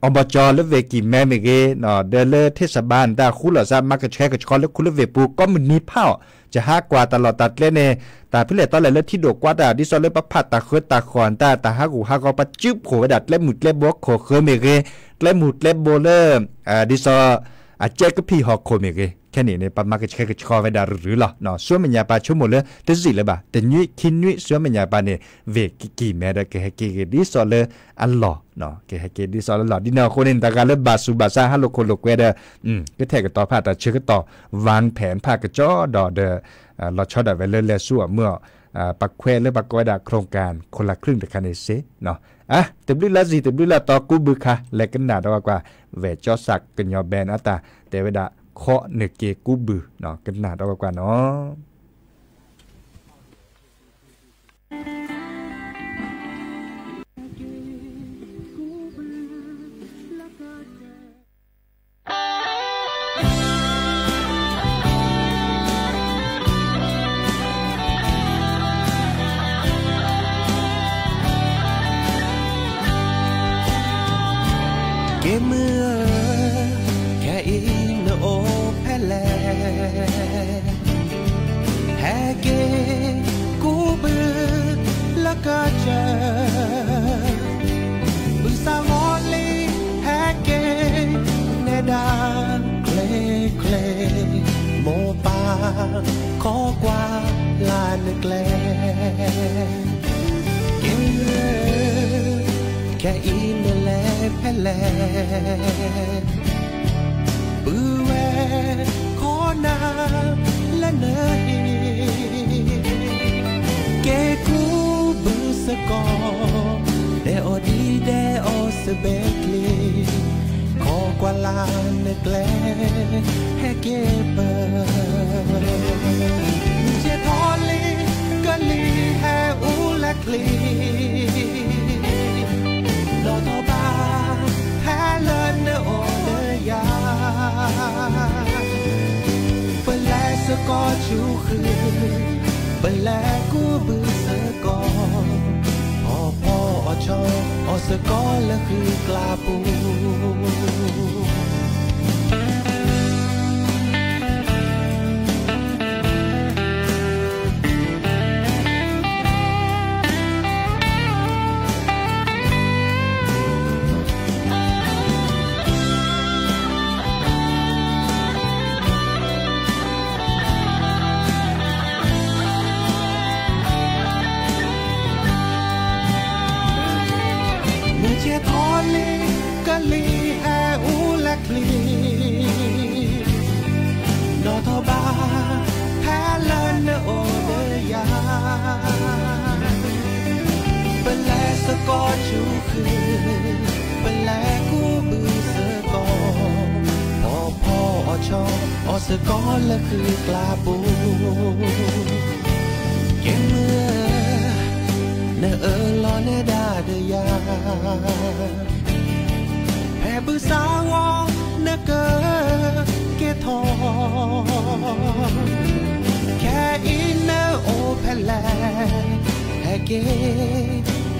အီဘီကၠီလၢဝ့ၢ်ကံၢ်မဲမ့ၢ်ဂ့ၤ, ဒီးလၢထ့ၣ်စဘၢၣ်တၢ်ဃူလိာ်သး မၤကဆှဲကဆှီလၢခူလၢဝ့ၢ်ပူၤ ကိးမုၢ်နံၤဖးအီၤ, ကဟးကွၢ်တၢ်လီၢ်တၢ်ကျဲန့ၣ်, တၢ်ဖဲလဲၣ်တီလဲၣ်လၢထံဒိၣ်ကွၢ်တၢ် ဒ်သိးလၢပဖးတၢ်ဃၢတၢ်ဃီၣ်တၢ် တၢ်ဟးဂူာ်ဟးဂီၤ ပှၤစုဖှိၣ်ဝဲဒၣ်ကျဲမုၢ်ကျဲဘိခိၣ်ဃၢၤမ့ၢ်ဂ့ၤ, ကျဲမုၢ်ကျဲဘိလၢ ဒ်သိး အကဲကဖံးဟီၣ်ခိၣ်မ့ၢ်ဂ့ၤ, ခဲန့ၣ်န့ၣ် ပမၤကဆှဲကဆှီဝဲဒၣ်ရုၢ်ရုၢ်လီၤ, ဆူမဲာ်ညါပၤဆိကမိၣ်လၢ တစံာ်လၢၤဘၣ် တနွံခံနွံ ဆူမဲာ်ညါပၤန့ၣ် ဝ့ၢ်ကံၢ်မဲဒီးကဟဲက့ၤဂ့ၤ ဒ်သိးလၢအလီၢ်, ကဟဲက့ၤဒ်သိးလၢလီၢ် ဒ်န့ၣ်အဃိန့ၣ် တဂၤလၢဘၣ်ဆူးဘၣ်ဆါဟးလိာ်ခိၣ်လိာ်ကွဲဒီး ကထဲၣ်ကတီၤဖးတၢ်ဆၢကတီၢ် ဝၢၣ်ဖဲၣ်ဖးကစီဒီးဒီး လီၤဆီဒၣ်ဝဲလၢလဲၤဆူအီၤမုၢ်အီၤ, ပှၤခွဲးလၢပှၤကိးဝဲဒၣ် โครงการ คนละครึ่ง တခါန့ၣ်စ့, တဘျုးလၢ်စံာ် တဘျုးလၢ်တီ ကူးဘုခါ လဲၤကနၣ်ဒီးကွၢ် ဝဲၢ်ကၠီစၢ်ကညီဘဲန့ၣ်အတၢ်တဲဝဲဒၣ် ခီနက့ၤကူးဘု, ကနၣ်ဒီးကွၢ်နီၤ. က့ၤမုၢ်ဧၢ, ခဲအံၤနအိၣ်ဖဲလဲၣ်, ဟဲက့ၤကူးဘုလၢကစၢၢ်, ဘုသးဂီၤလံ ဟဲက့ၤနဲဒၣ်ချ့ချ့, မိၢ်ပၢ်ခိးကွၢ်လၢနကျဲ, က့ၤမုၢ်ဧၢ, ခဲအံၤနလဲၤဖဲလဲၣ်, ပုၢ်ဝဲၢ်ခိးနၤလၢနဟံၣ်, က့ၤကူးဘုစ့ၢ်ကီး, ဒဲးအီၣ်ဒံးဒဲးအီၣ်စဘဲးကျံ, ခိးကွၢ်လၢနကျဲ, ဟဲက့ၤပၢၢ်, မုၢ်ဆ့ၣ်ထီၣ်လံ ကလံၤဟဲအူလၢချံ နီၢ်ထီၣ်ဘၣ် ဟဲလၢနအိၣ်လၢယၤ, ပလဲၤစ့ၢ်ကီးဆူဃု, ပလဲၤကူးဘုစ့ၢ်ကီး, အီၣ်ဖီအီၣ်ဆီ အီၣ်စ့ၢ်ကီးလၢဃုကျါပူၤ မုၢ်ဆ့ၣ်ထီၣ်လံ ကလံၤဟဲအူလၢချံ, နီၢ်ထီၣ်ဘၣ် ဟဲလၢနအိၣ်လၢယၤ, ပလဲၤစ့ၢ်ကီးဆူဃု, ပလဲၤကူးဘုစ့ၢ်ကီး, ဖီ စ့ၢ်ကီးလၢဃုာ်ကျါပူၤ, ကဲမုၢ်ဧၢ, နအၢၣ်လီၤနဲဒၣ်ဒီးယၤ, ဖဲဘုသးဝီနကကဲထီၣ်, ခဲအံၤနအိၣ်ဖဲလဲၣ်, ဟဲက့ၤ,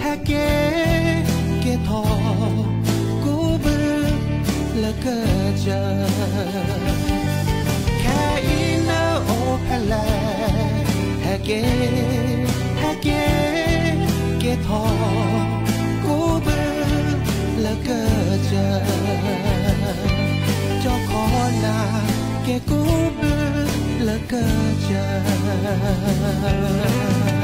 ဟဲက့ၤ, ကဲထီၣ်, ကူးဘုလၢကစၢၢ် ခဲအံၤနအိၣ်ဖဲလဲၣ်, ဟဲက့ၤ, ဟဲက့ၤ, ကဲထီၣ်, ကူးဘုလၢကစၢၢ်, ကၠီခီနၤ, ကဲကူးဘုလၢကစၢၢ်.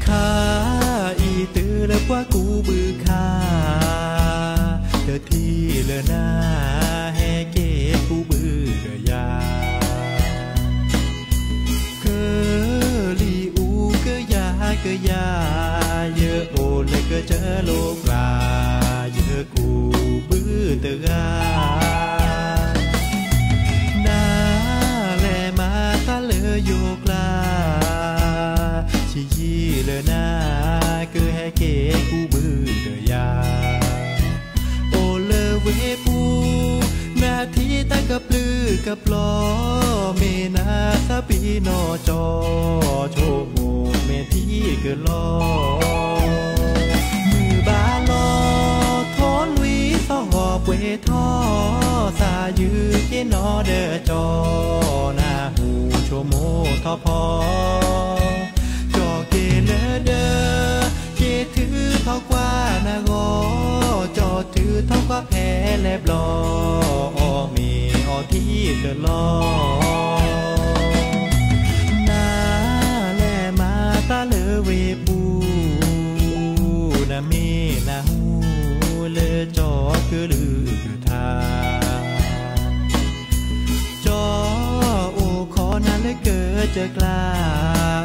ခါအံၤတုၤလၢပှၤကူးဘုခါ, တထံၣ်လၢနၤ, ဟဲက့ၤကူးဘုဒီးယၤ, ကလံၤအူကယၤကယၤ, ယအိၣ်လၢကစၢၢ်လိၤကျါ, ယကူးဘုတဂၤ, နလဲၤမၤတၢ်လၢယိၤကျါ, ဆံးယံာ်လၢနၤ, ကဟဲက့ၤကူးဘုဒီးယၤ, အိၣ်လၢဝ့ၢ်ပူၤ, နထံၣ်တၢ်ကပျုၢ်ကပျီၤ, မ့ၢ်နသးပ့ၤနီၣ်ကၠီ, ဆိကမိၣ်မ့ၢ်ထံကလီၤ, မုၢ်ဘၣ်လီၤ, ထီလွံၢ်သီၣ်ပှဲၤထီၣ်, သးယုၢ်က့ၤနီၢ်ဒီးကၠီ, နၢ်ဟူဆိကမိၣ်ထီၣ်ဖီ ကၠီက့ၤလၢဒၢး, က့ၤထုးထီၣ်ကွၢ်နဂီၢ်, ကၠီထုးထီၣ်ကွၢ်ဖဲလဲၣ်ဘျီ, အီၣ်မ့ၤအီထံတလီၤ, နလဲၤမၤတၢ်လၢဝ့ၢ်ပူၤ, နမ့ၢ်နၢ်ဟူလၢကၠီကလုၢ်ကထါ ကၠီအိၣ်ခိးနၤလၢကစၢၢ်ကျါ,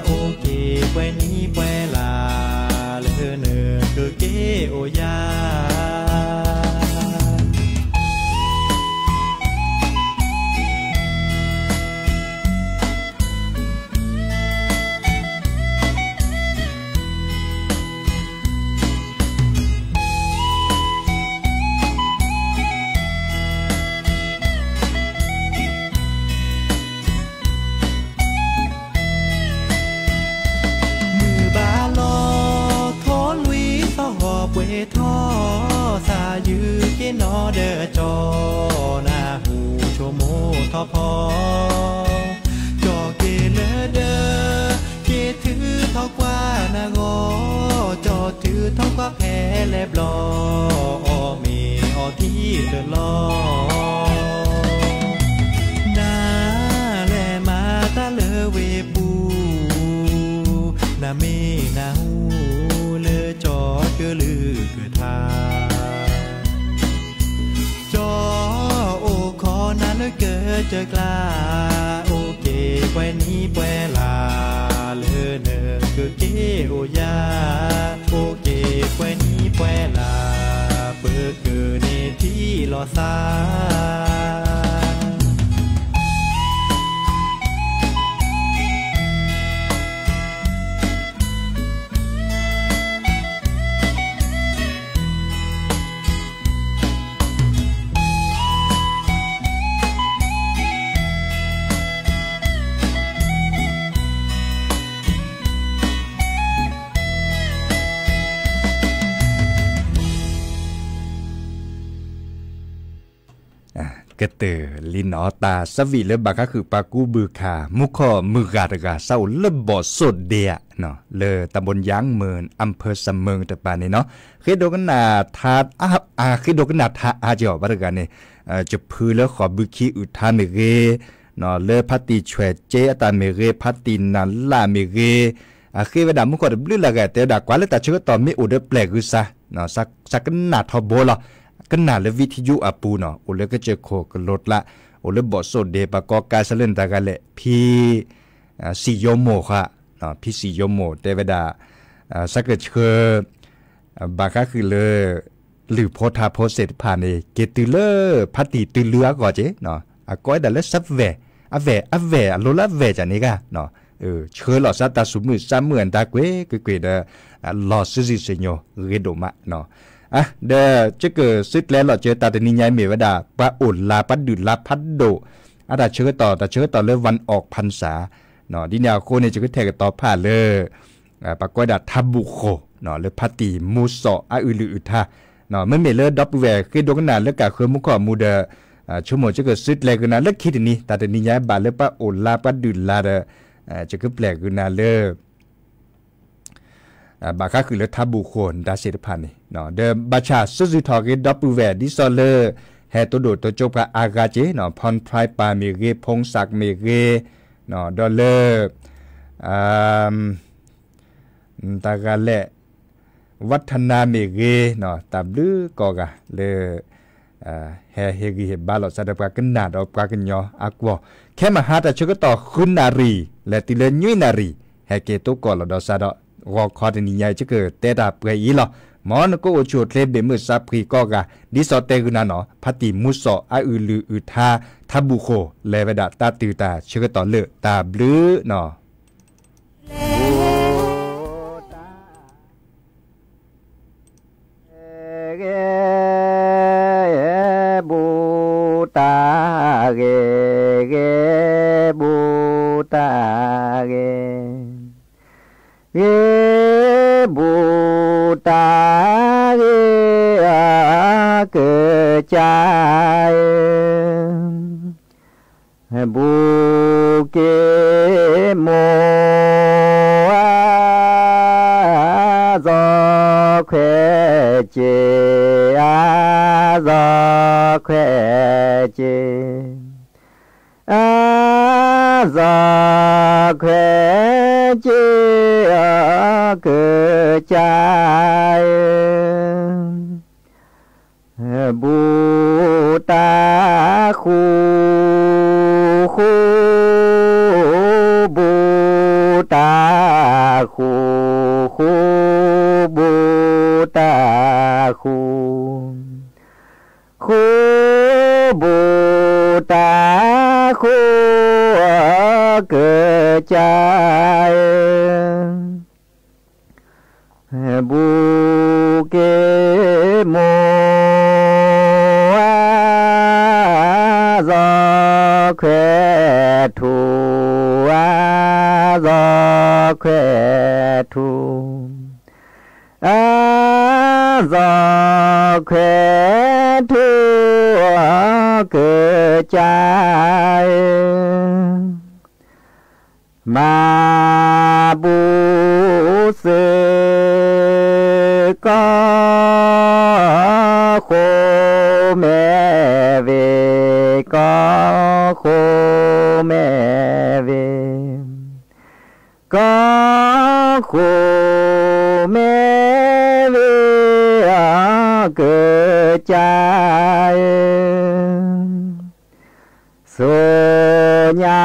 အိၣ်က့ၤပှဲၤနံၣ်ပှဲၤလါ, လၢနကက့ၤအိၣ်ယၤ မုၢ်ဘၣ်လီၤ, ထီလွံၢ်သီၣ်ပှဲၤထီၣ်, သးယုၢ်က့ၤနီၢ်ဒီးကၠီ, နၢ်ဟူဆိကမိၣ်ထီၣ်ဖီ ကၠီက့ၤလၢဒၢး, က့ၤထုးထီၣ်ကွၢ်နဂီၢ်, ကၠီထုးထီၣ်ကွၢ်ဖဲလဲၣ်ဘျီ, အီၣ်မ့ၤအီထံတလီၤ, နလဲၤမၤတၢ်လၢဝ့ၢ်ပူၤ, နမ့ၢ်နၢ်ဟူလၢကၠီကလုၢ်ကထါ ကၠီအိၣ်ခိးနၤလၢကစၢၢ်ကျါ, အိၣ်က့ၤပှဲၤနံၣ်ပှဲၤလါ, လၢနကက့ၤအိၣ်ယၤ, အိၣ်က့ၤပှဲၤနံၣ်ပှဲၤလါ, ပကန့ၢ်ထံလီၤသး ကတၢၢ်လံနီၤ တၢ်ဆၢဝံၤလၢဘၣ်ဃးဃုာ်ပှၤကူဘုၣ်ခါ မူခိၣ်မုၢ်ဂၤတဂၤ စးအိၣ်လၢဘီၣ်စိၣ်ဒ့ဧါ လၢတၢ်ဘိၣ်ယါမုၢ် အၣ်ဖၢၣ်စၢ်မုၢ်တပၤန့ၣ်နီၤ ဃ့ဒိကနၣ်ထါ အါ ဃ့ဒိကနၣ်ထါအါက့ၤအီၤ ဘၣ်တဂၤန့ၣ် ယဖုလၢဃိာ်ဘုခံအုၣ်ထါမ့ၢ်ဂ့ၤ လၢဖါတံၢ်ဆွဲးက့အတၢ်မ့ၢ်ဂ့ၤ ဖါတံၢ်နၢ်လၢ်မ့ၢ်ဂ့ၤ အဃ့ဝဲဒၣ်မူခိၣ်တဘျုးလၢဂၤ တဲဝဲဒၣ်ကွၢ်လၢတၢ်ဆၢကတီၢ်မ့ၢ်အိၣ်ဒီးပျဲၢ်ဂုၤစါ စးကနၣ်ထီဘိလီၤ ကနၣ်လၢ ဝံထယု အပူၤနီၤ အိၣ်လၢကစၢၢ်ခိၣ်ကလိၤကျါ အိၣ်လၢဘီၣ်စိၣ်ဒ့ ပှၤကိးကါဆၢလၢနတၢ်ဂၤလဲၣ် ဖံ စံၣ်ယိမိၢ်ဃါ ဖံစံၣ်ယိမိၢ်တဲဝဲဒၣ် စးကဆှၢ ဘၣ်ဃးဃုာ်လၢ လုၢ်ဖိထါဖိသ့ၣ်တဖၣ်န့ၣ် က့ၤတုၤလၢ ဖါတံၢ်တုၤလၢအဂီၢ်က့ၤ အကိးဝဲဒၣ်လၢစးဝဲၢ် အဝဲၢ် အဝဲၢ် အလိၤလၢအဝဲၢ်ကန့ၣ်ဂၤ ဆှၢလီၤစးတၢ်သူၣ်မုာ်သးမုာ်အတၢ်ကွ့ၢ်ကွ့ၢ်ကွ့ၢ်ဒီး လီၢ်စုစ့ၣ်စ့ၣ်ညိၣ်ဂ့ၤဒိၣ်မး ဒီးယကစံးကျဲၤလီၤစၢၤတၢ်တနံၤညါအံၤမ့ၢ်ဝဲဒၣ် ပှၤအိၣ်လါပှၤဒုၣ်လါဖးဒိၣ် အတၢ်ဆၢကတီၢ် တၢ်ဆၢကတီၢ်လၢ วันออกพรรษา ဒ်န့ၣ်အဃိန့ၣ် ယကထဲးကတီၤဖးလၢ ပှၤကိးဝဲဒၣ်ထးဘူၣ်ဃိၣ် လၢဖါတံၢ်မူစိးအအုၣ်လုၢ်အုၣ်ထါ မ့မ့ၢ်လၢဒီပုၢ်ဝဲၢ်ဃ့ဒိကနၣ်လၢကးဃၢမူခိၣ်အမူဒီး ဆိကမိၣ်ယကစံးကျဲၤကနၤလၢခံတနံၤ တၢ်တနံၤညါဘၣ်လၢပှၤအိၣ်လါပှၤဒုၣ်လါဒီး ယကပျဲၢ်ကနၤလၢ ဘၣ်ဃးဃုာ်လၢထးဘူၣ်ဃိၣ်နဒါသ့ၣ်တဖၣ်န့ၣ် ဒီးဘၣ်ဆၣ်စုဆူၣ်ထီၣ်က့ၤဒီပုၢ်ဝဲၢ် ဒ်သိးလၢ ဟဲတိၢ်ဒိၣ်တိစၢၤပှၤအါဂၤက့ၤ ဖီၣ်ဖရၢၣ်ပၢ်မ့ၢ်ဂ့ၤ ဖီၣ်စၢၣ်မ့ၢ်ဂ့ၤ ဒီးလၢ တၢ်ဂၤလဲၣ် ဝးထနါမ့ၢ်ဂ့ၤ တၢ်ဘျုးကိးဂၤလၢ ဟဲဟ့ၣ်ဂံၢ်ဟ့ၣ်ဘါလိာ်သးဒီးပှၤကနၣ်ဒီးပှၤကညီအကွီၢ် ခဲမဟါတၢ်ဆၢကတီၢ်ဃုနၣ်ရံၣ် လဲၤတုၤလၢနွံနၣ်ရံၣ် ဟဲက့ၤသကိးလိာ်ဒီးသးဒီး ဂီၤခီတနံၤညါအံၤ ယကတဲတၢ်ပှဲၤအံၤလီၤ. မ်နကအိၣ်ဆူၣ်အိၣ်ချ့ဘၣ်မုာ်သးဖှံကိးဂၤ ဒ်သိးတဲဂုာ်နၤနီၤ ဖါတံၢ်မူစိးအအုၣ်လုၢ်အုၣ်ထါ ထးဘူၣ်ဃိၣ် လဲၤဝဲဒၣ်တၢ်တုၤတၢ်ဆၢကတီၢ်လၢတၢ်ဘျုးနီၤ ဂ့ၤ ဘူးတၢ်ဂ့ၤ ဂ့ၤဘူးတၢ်ဂ့ၤ ဂ့ၤဘူးတၢ်ဂ့ၤ အကစၢ်ဧၢ ဘူးက့ၤမိၢ်ဧၢ အသီခွဲးစ့ၢ် အသီခွဲးစ့ၢ် အသီခွဲးစ့ၢ် အကစၢ်ဧၢ ဘူးတၢ်ဃူဃူ ဘူးတၢ်ဃူဃူ ဘူးတၢ်ဃူ ဃူ ဘူးတၢ်ဃူ အကစၢ်ဧၢ ဘူးက့ၤမိၢ်ဧၢ အသီခွဲးထူ အသီခွဲးထူ အသီခွဲးထူ အကစၢ်ဧၢ မၤဘူၣ်စ့ၢ်ကီး ဃိၣ်မဲာ်ဝ့ၤ ကီၢ်ဃိၣ်မဲာ်ဝ့ၤ ကီၢ်ဃိၣ်မဲာ်ဝ့ၤ အကစၢ်ဧၢ စိညါ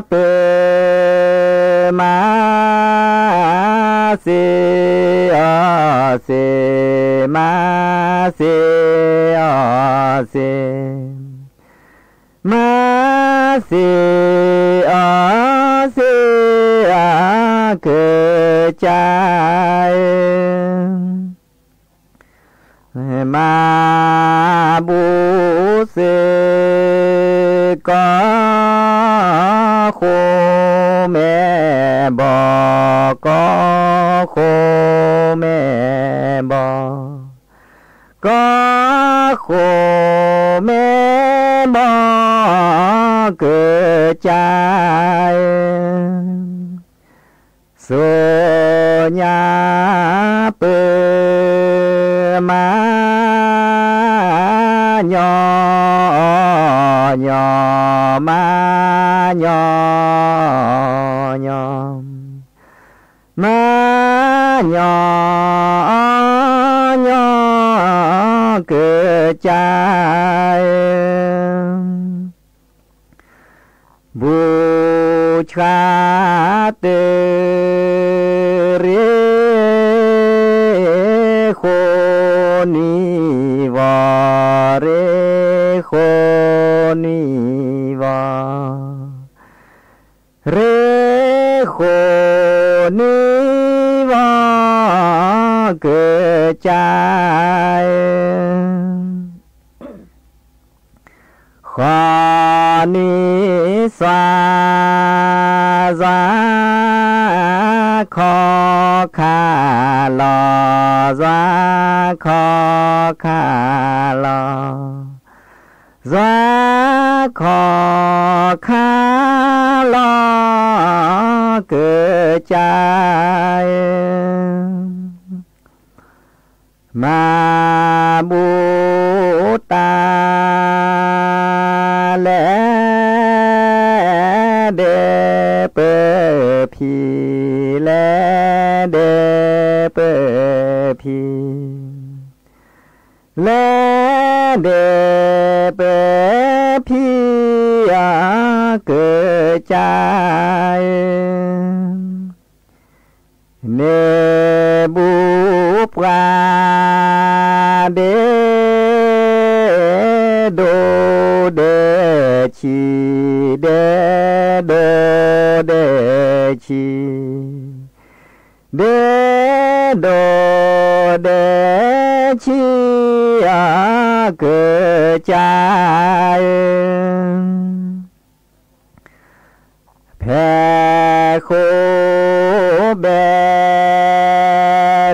ပၢၤမၤစ့အီၤစ့ မၤစ့အီၤစ့ မၤစ့အီၤစ့ အကစၢ်ဧၢ မၤဘူၣ်စ့ၢ်ကီး ဃိၣ်မဲာ်ဘီၣ် ကီၢ်ဃိၣ်မဲာ်ဘီၣ် ကီၢ်ဃိၣ်မဲာ် ကစၢ်ဧၢ, စိညါပၢၤ မၤညီညီ မၤညီညီ မၤညီညီ ကစၢ်ဧၢ, ဘူၣ်ဆှါတရံး ရ့ဃိနံၤဝီၤ, ရ့ဃိနံၤဝီၤ, ရ့ဃိနံၤဝီၤ ကစၢ်ဧၢ, ဃီနံၤစွါ ယွၤခီခါလီၤ, ယွၤခီခါလီၤ, ယွၤခီခါလီၤ ကစၢ်ဧၢ, မၤဘူၣ်တၢ် လဲၤဒဲးပၢဖံ, လဲၤဒဲးပၢဖံ, လဲၤဒဲးပၢဖံ ကစၢ်ဧၢ, န့ၢ်ဘူၣ်ပှၤ ဒဲးဒိၣ်ဒဲးဆံး, ဒဲးဒိၣ်ဒဲးဆံး, ဒဲးဒိၣ်ဒဲးဆံး ကစၢ်ဧၢ, ဖဲဃိဘဲ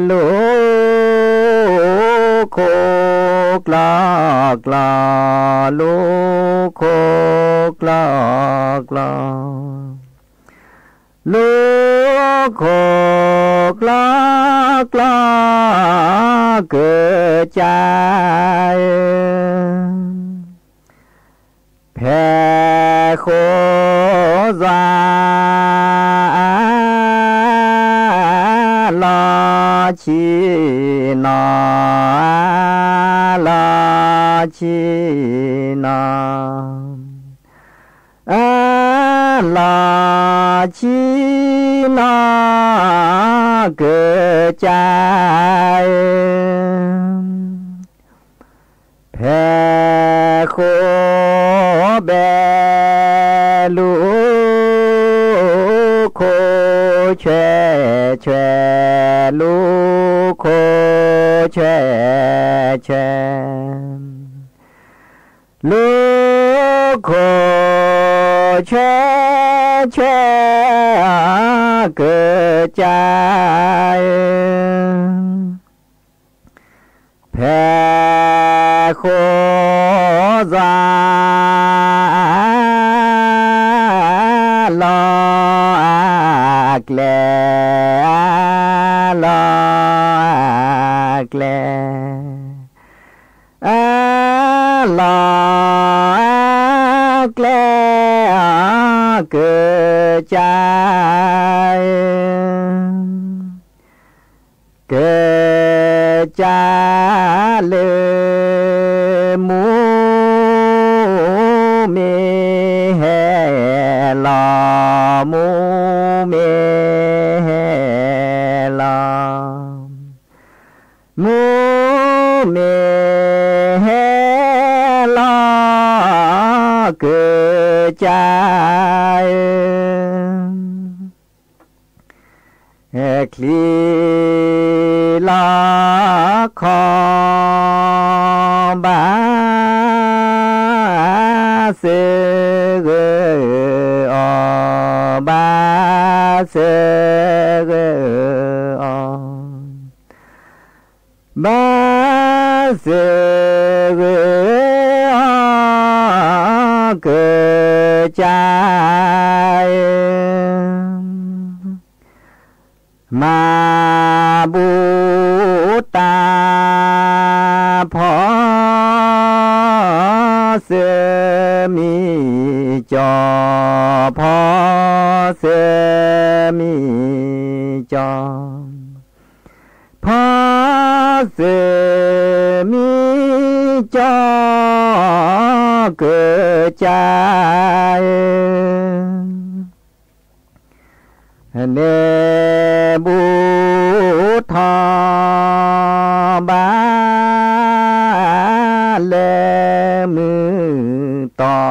လူၤ ခိၣ်ကျီၢ်ကျီၢ်, လူၤခိၣ်ကျီၢ်ကျီၢ်, လူၤခိၣ်ကျီၢ်ကျီၢ် ကစၢ်ဧၢ, ဖဲဃိယွၤ လီၤဆံးနီၤ, လီၤဆံးနီၤ, အလီၤဆံးနီၤ ကစၢ်ဧၢ, ဖဲဃိဘဲလူၤ ခိၣ်ဆှဲးဆှဲး, လူၤခိၣ်ဆှဲးဆှဲး, လူၤခိၣ်ဆှဲးဆှဲး ကစၢ်ဧၢ, ဖဲဃိယွၤ လီၤအကျဲ, လီၤအကျဲ, အလီၤအကျဲ ကစၢ်ဧၢ, ကစၢ်လၢ မူမ့ၢ်ဟဲလီၤ, မူမ့ၢ်ဟဲလီၤ, မူမ့ၢ်ဟဲလီၤ ကစၢ်ဧၢ, ချံလီၤခီ ဘၣ်စၢဂ့ၤအီၤ, ဘၣ်စၢဂ့ၤအီၤ, ဘၣ်စၢဂ့ၤအီၤ က ကၠီ, ဖီသၢမံၤကၠီ, ဖီသၢမံၤကၠီ, ကစၢ်ဧၢ န့ၣ်ဘူးထီၣ် ဘၣ်လဲၤမုၢ်တီၢ်,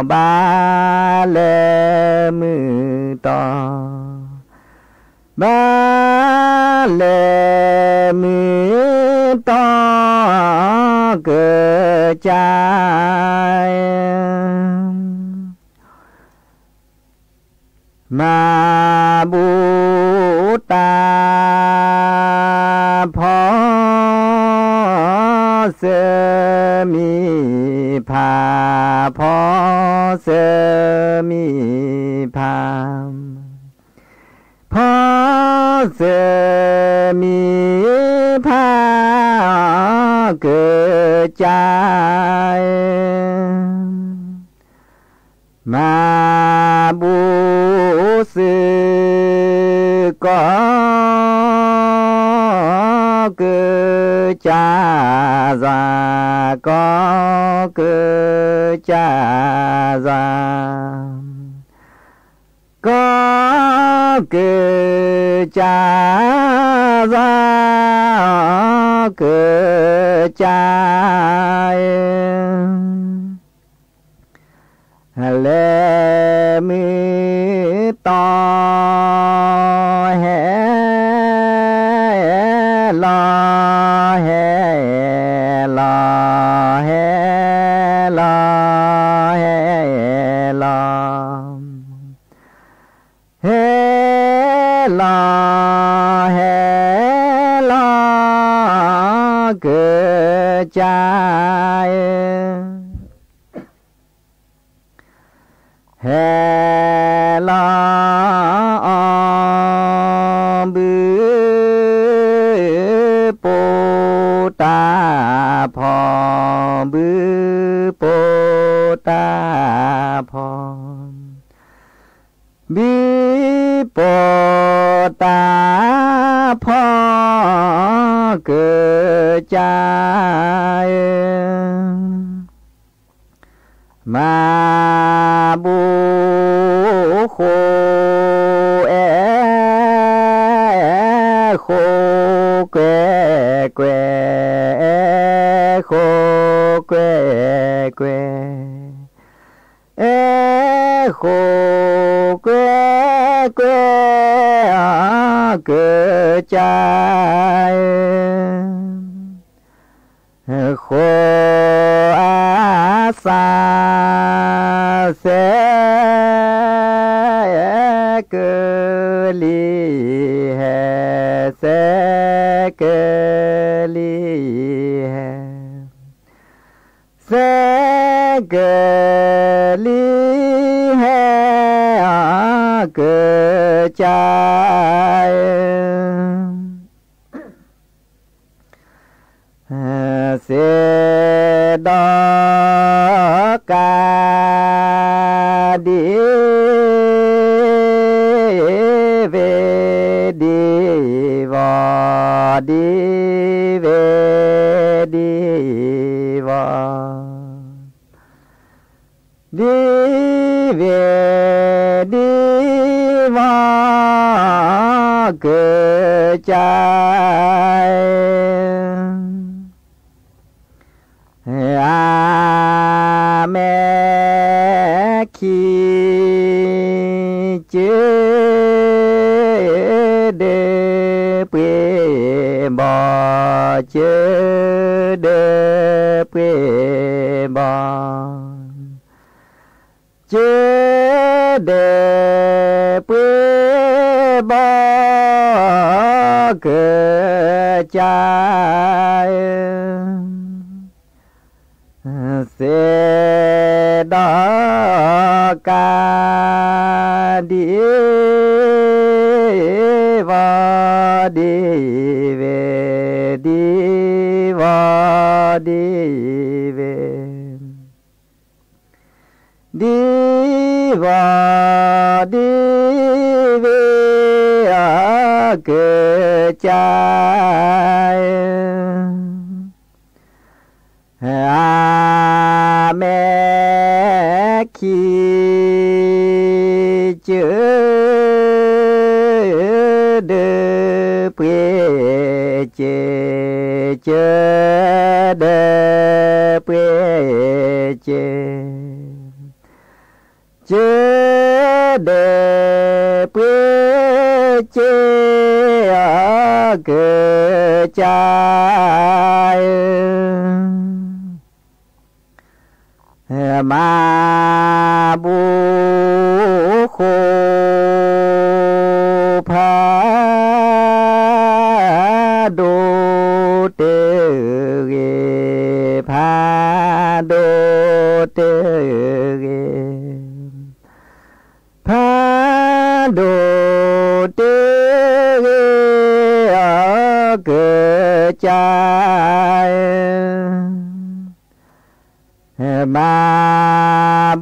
ဘၣ်လဲၤမုၢ်တီၢ်, ဘၣ်လဲၤမုၢ်တီၢ် ကစၢ် မၤဘူး တၢ်ဖီ သၢမံၤဖး, ဖီသၢမံၤဖး, ဖီသၢမံၤဖး ကစၢ် မၤဘူး သုးကီၢ် ကစၢ်ယွၤ, ကီၢ်ကစၢ်ယွၤ, ကီၢ်ကစၢ်ယွၤ, ကစၢ် လဲၤမုၢ်တီၢ် ဟဲလီၤ ဟဲလီၤ ဟဲလီၤ ဟဲလီၤ ဟဲလီၤ ဟဲလီၤ ကစၢ်ဧၢ ဟဲလီၤ ဘုပိာ်တၢ်ဖီ, ဘုပိာ်တၢ်ဖီ, ဘုပိာ်တၢ်ဖီ ကစၢ်ဧၢ မၤဘူးဃိ အဲၣ်ဃိ ကွဲကွဲ, အဲၣ်ဃိ ကွဲကွဲ, အဲၣ်ဃိ ကွဲကွဲ ကစၢ်ဧၢ ဃိအသး သဲကလံၤဟဲ, သဲကလံၤဟဲ, သဲကလံၤဟဲ ကစၢ်ဧၢ သ့ၣ်ဒီကၤ ဒ်ဝဲ ဒ်ဝီၤ, ဒ်ဝဲ ဒ်ဝီၤ ဒ်ဝဲ ဒ်ဝီၤ ကစၢ်ဧၢ အမဲာ်ခံ ကၢ ဒီးပှ့ၤဘီ, ကၢ ဒီးပှ့ၤဘီ ကၢ ဒီးပှ့ၤဘီ ကစၢ်ဧၢ သ့ၣ်ဒီကၤ ဒ်ဝဲ ဒ်ဝဲ ဒ်ဝီၤ ဒ်ဝဲ ဒ် ဂီၤဒ်ဝ့ၢ်အကစၢ် အမဲာ်ခံ ကၢ ဒီးပှ့ၤကၢ, ကၢ ဒီးပှ့ၤကၢ, ကၢ ဒီးပှ့ၤကၢ အကစၢ် မၤဘူၣ်ဃိ ဖးဒိၣ်တဂ့ၤ, ဖးဒိၣ်တဂ့ၤ, ဖးဒိၣ်တဂ့ၤ အကစၢ် မၤ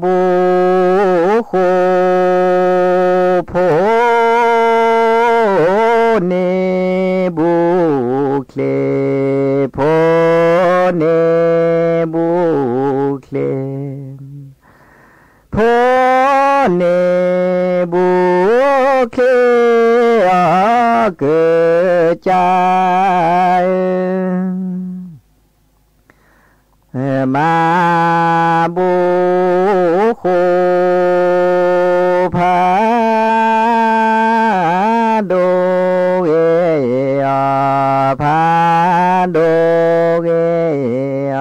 ဘူၣ်ဃိ ဖိန့ၢ်ဘူၣ်ချ့, ဖိန့ၢ်ဘူၣ်ချ့, ဖိန့ၢ်ဘူၣ်ချ့ အကစၢ် မၤဘူၣ်ဃိ ဖးဒိၣ်ဂ့ၤအီၤ, ဖးဒိၣ်ဂ့ၤအီၤ,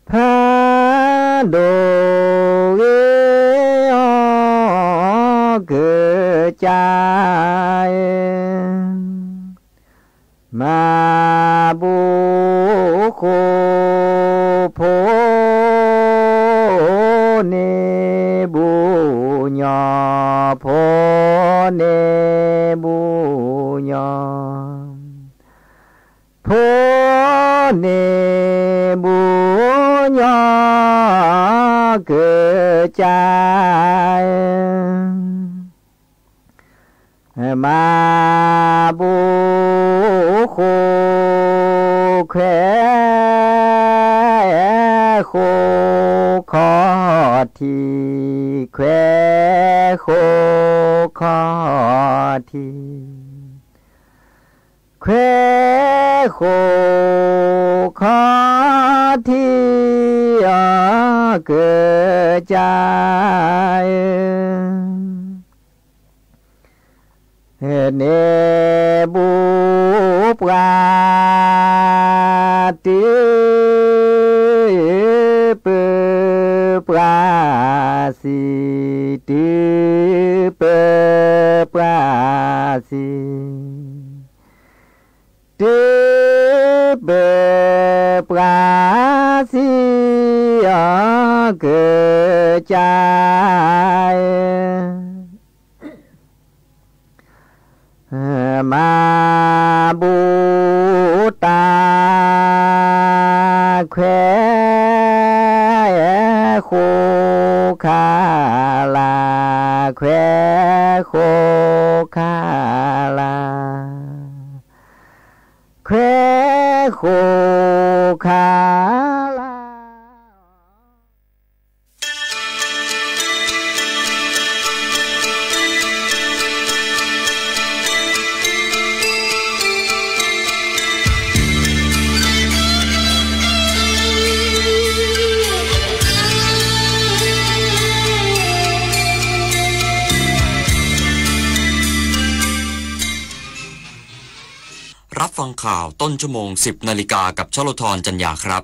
ဖးဒိၣ်ဂ့ၤအီၤ ကစၢ် မၤဘူၣ်ဃိ ဖိန့ၢ်ဘူၣ်ညီ, ဖိန့ၢ်ဘူၣ်ညီ, ဖိန့ၢ်ဘူၣ်ညီ ကစၢ် မၤဘူၣ်ဃိ ခွဲဃိခီၣ်ထံး, ခွဲဃိခီၣ်ထံး, ခွဲဃိခီၣ်ထံး အကစၢ် န့ၢ်ဘူၣ်ပှၤ တုၤပၢၤပှၤစံး, တုၤပၢၤပှၤစံး, တုၤပၢၤပှၤစံး အကစၢ် မၤဘူၣ်တၢ် ခွဲဃိခါလၢ်, ခွဲဃိခါလၢ်, ခွဲဃိခါလၢ် รับฟังข่าวต้นชั่วโมง สิบนาฬิกา กับชโลธร จันยาครับ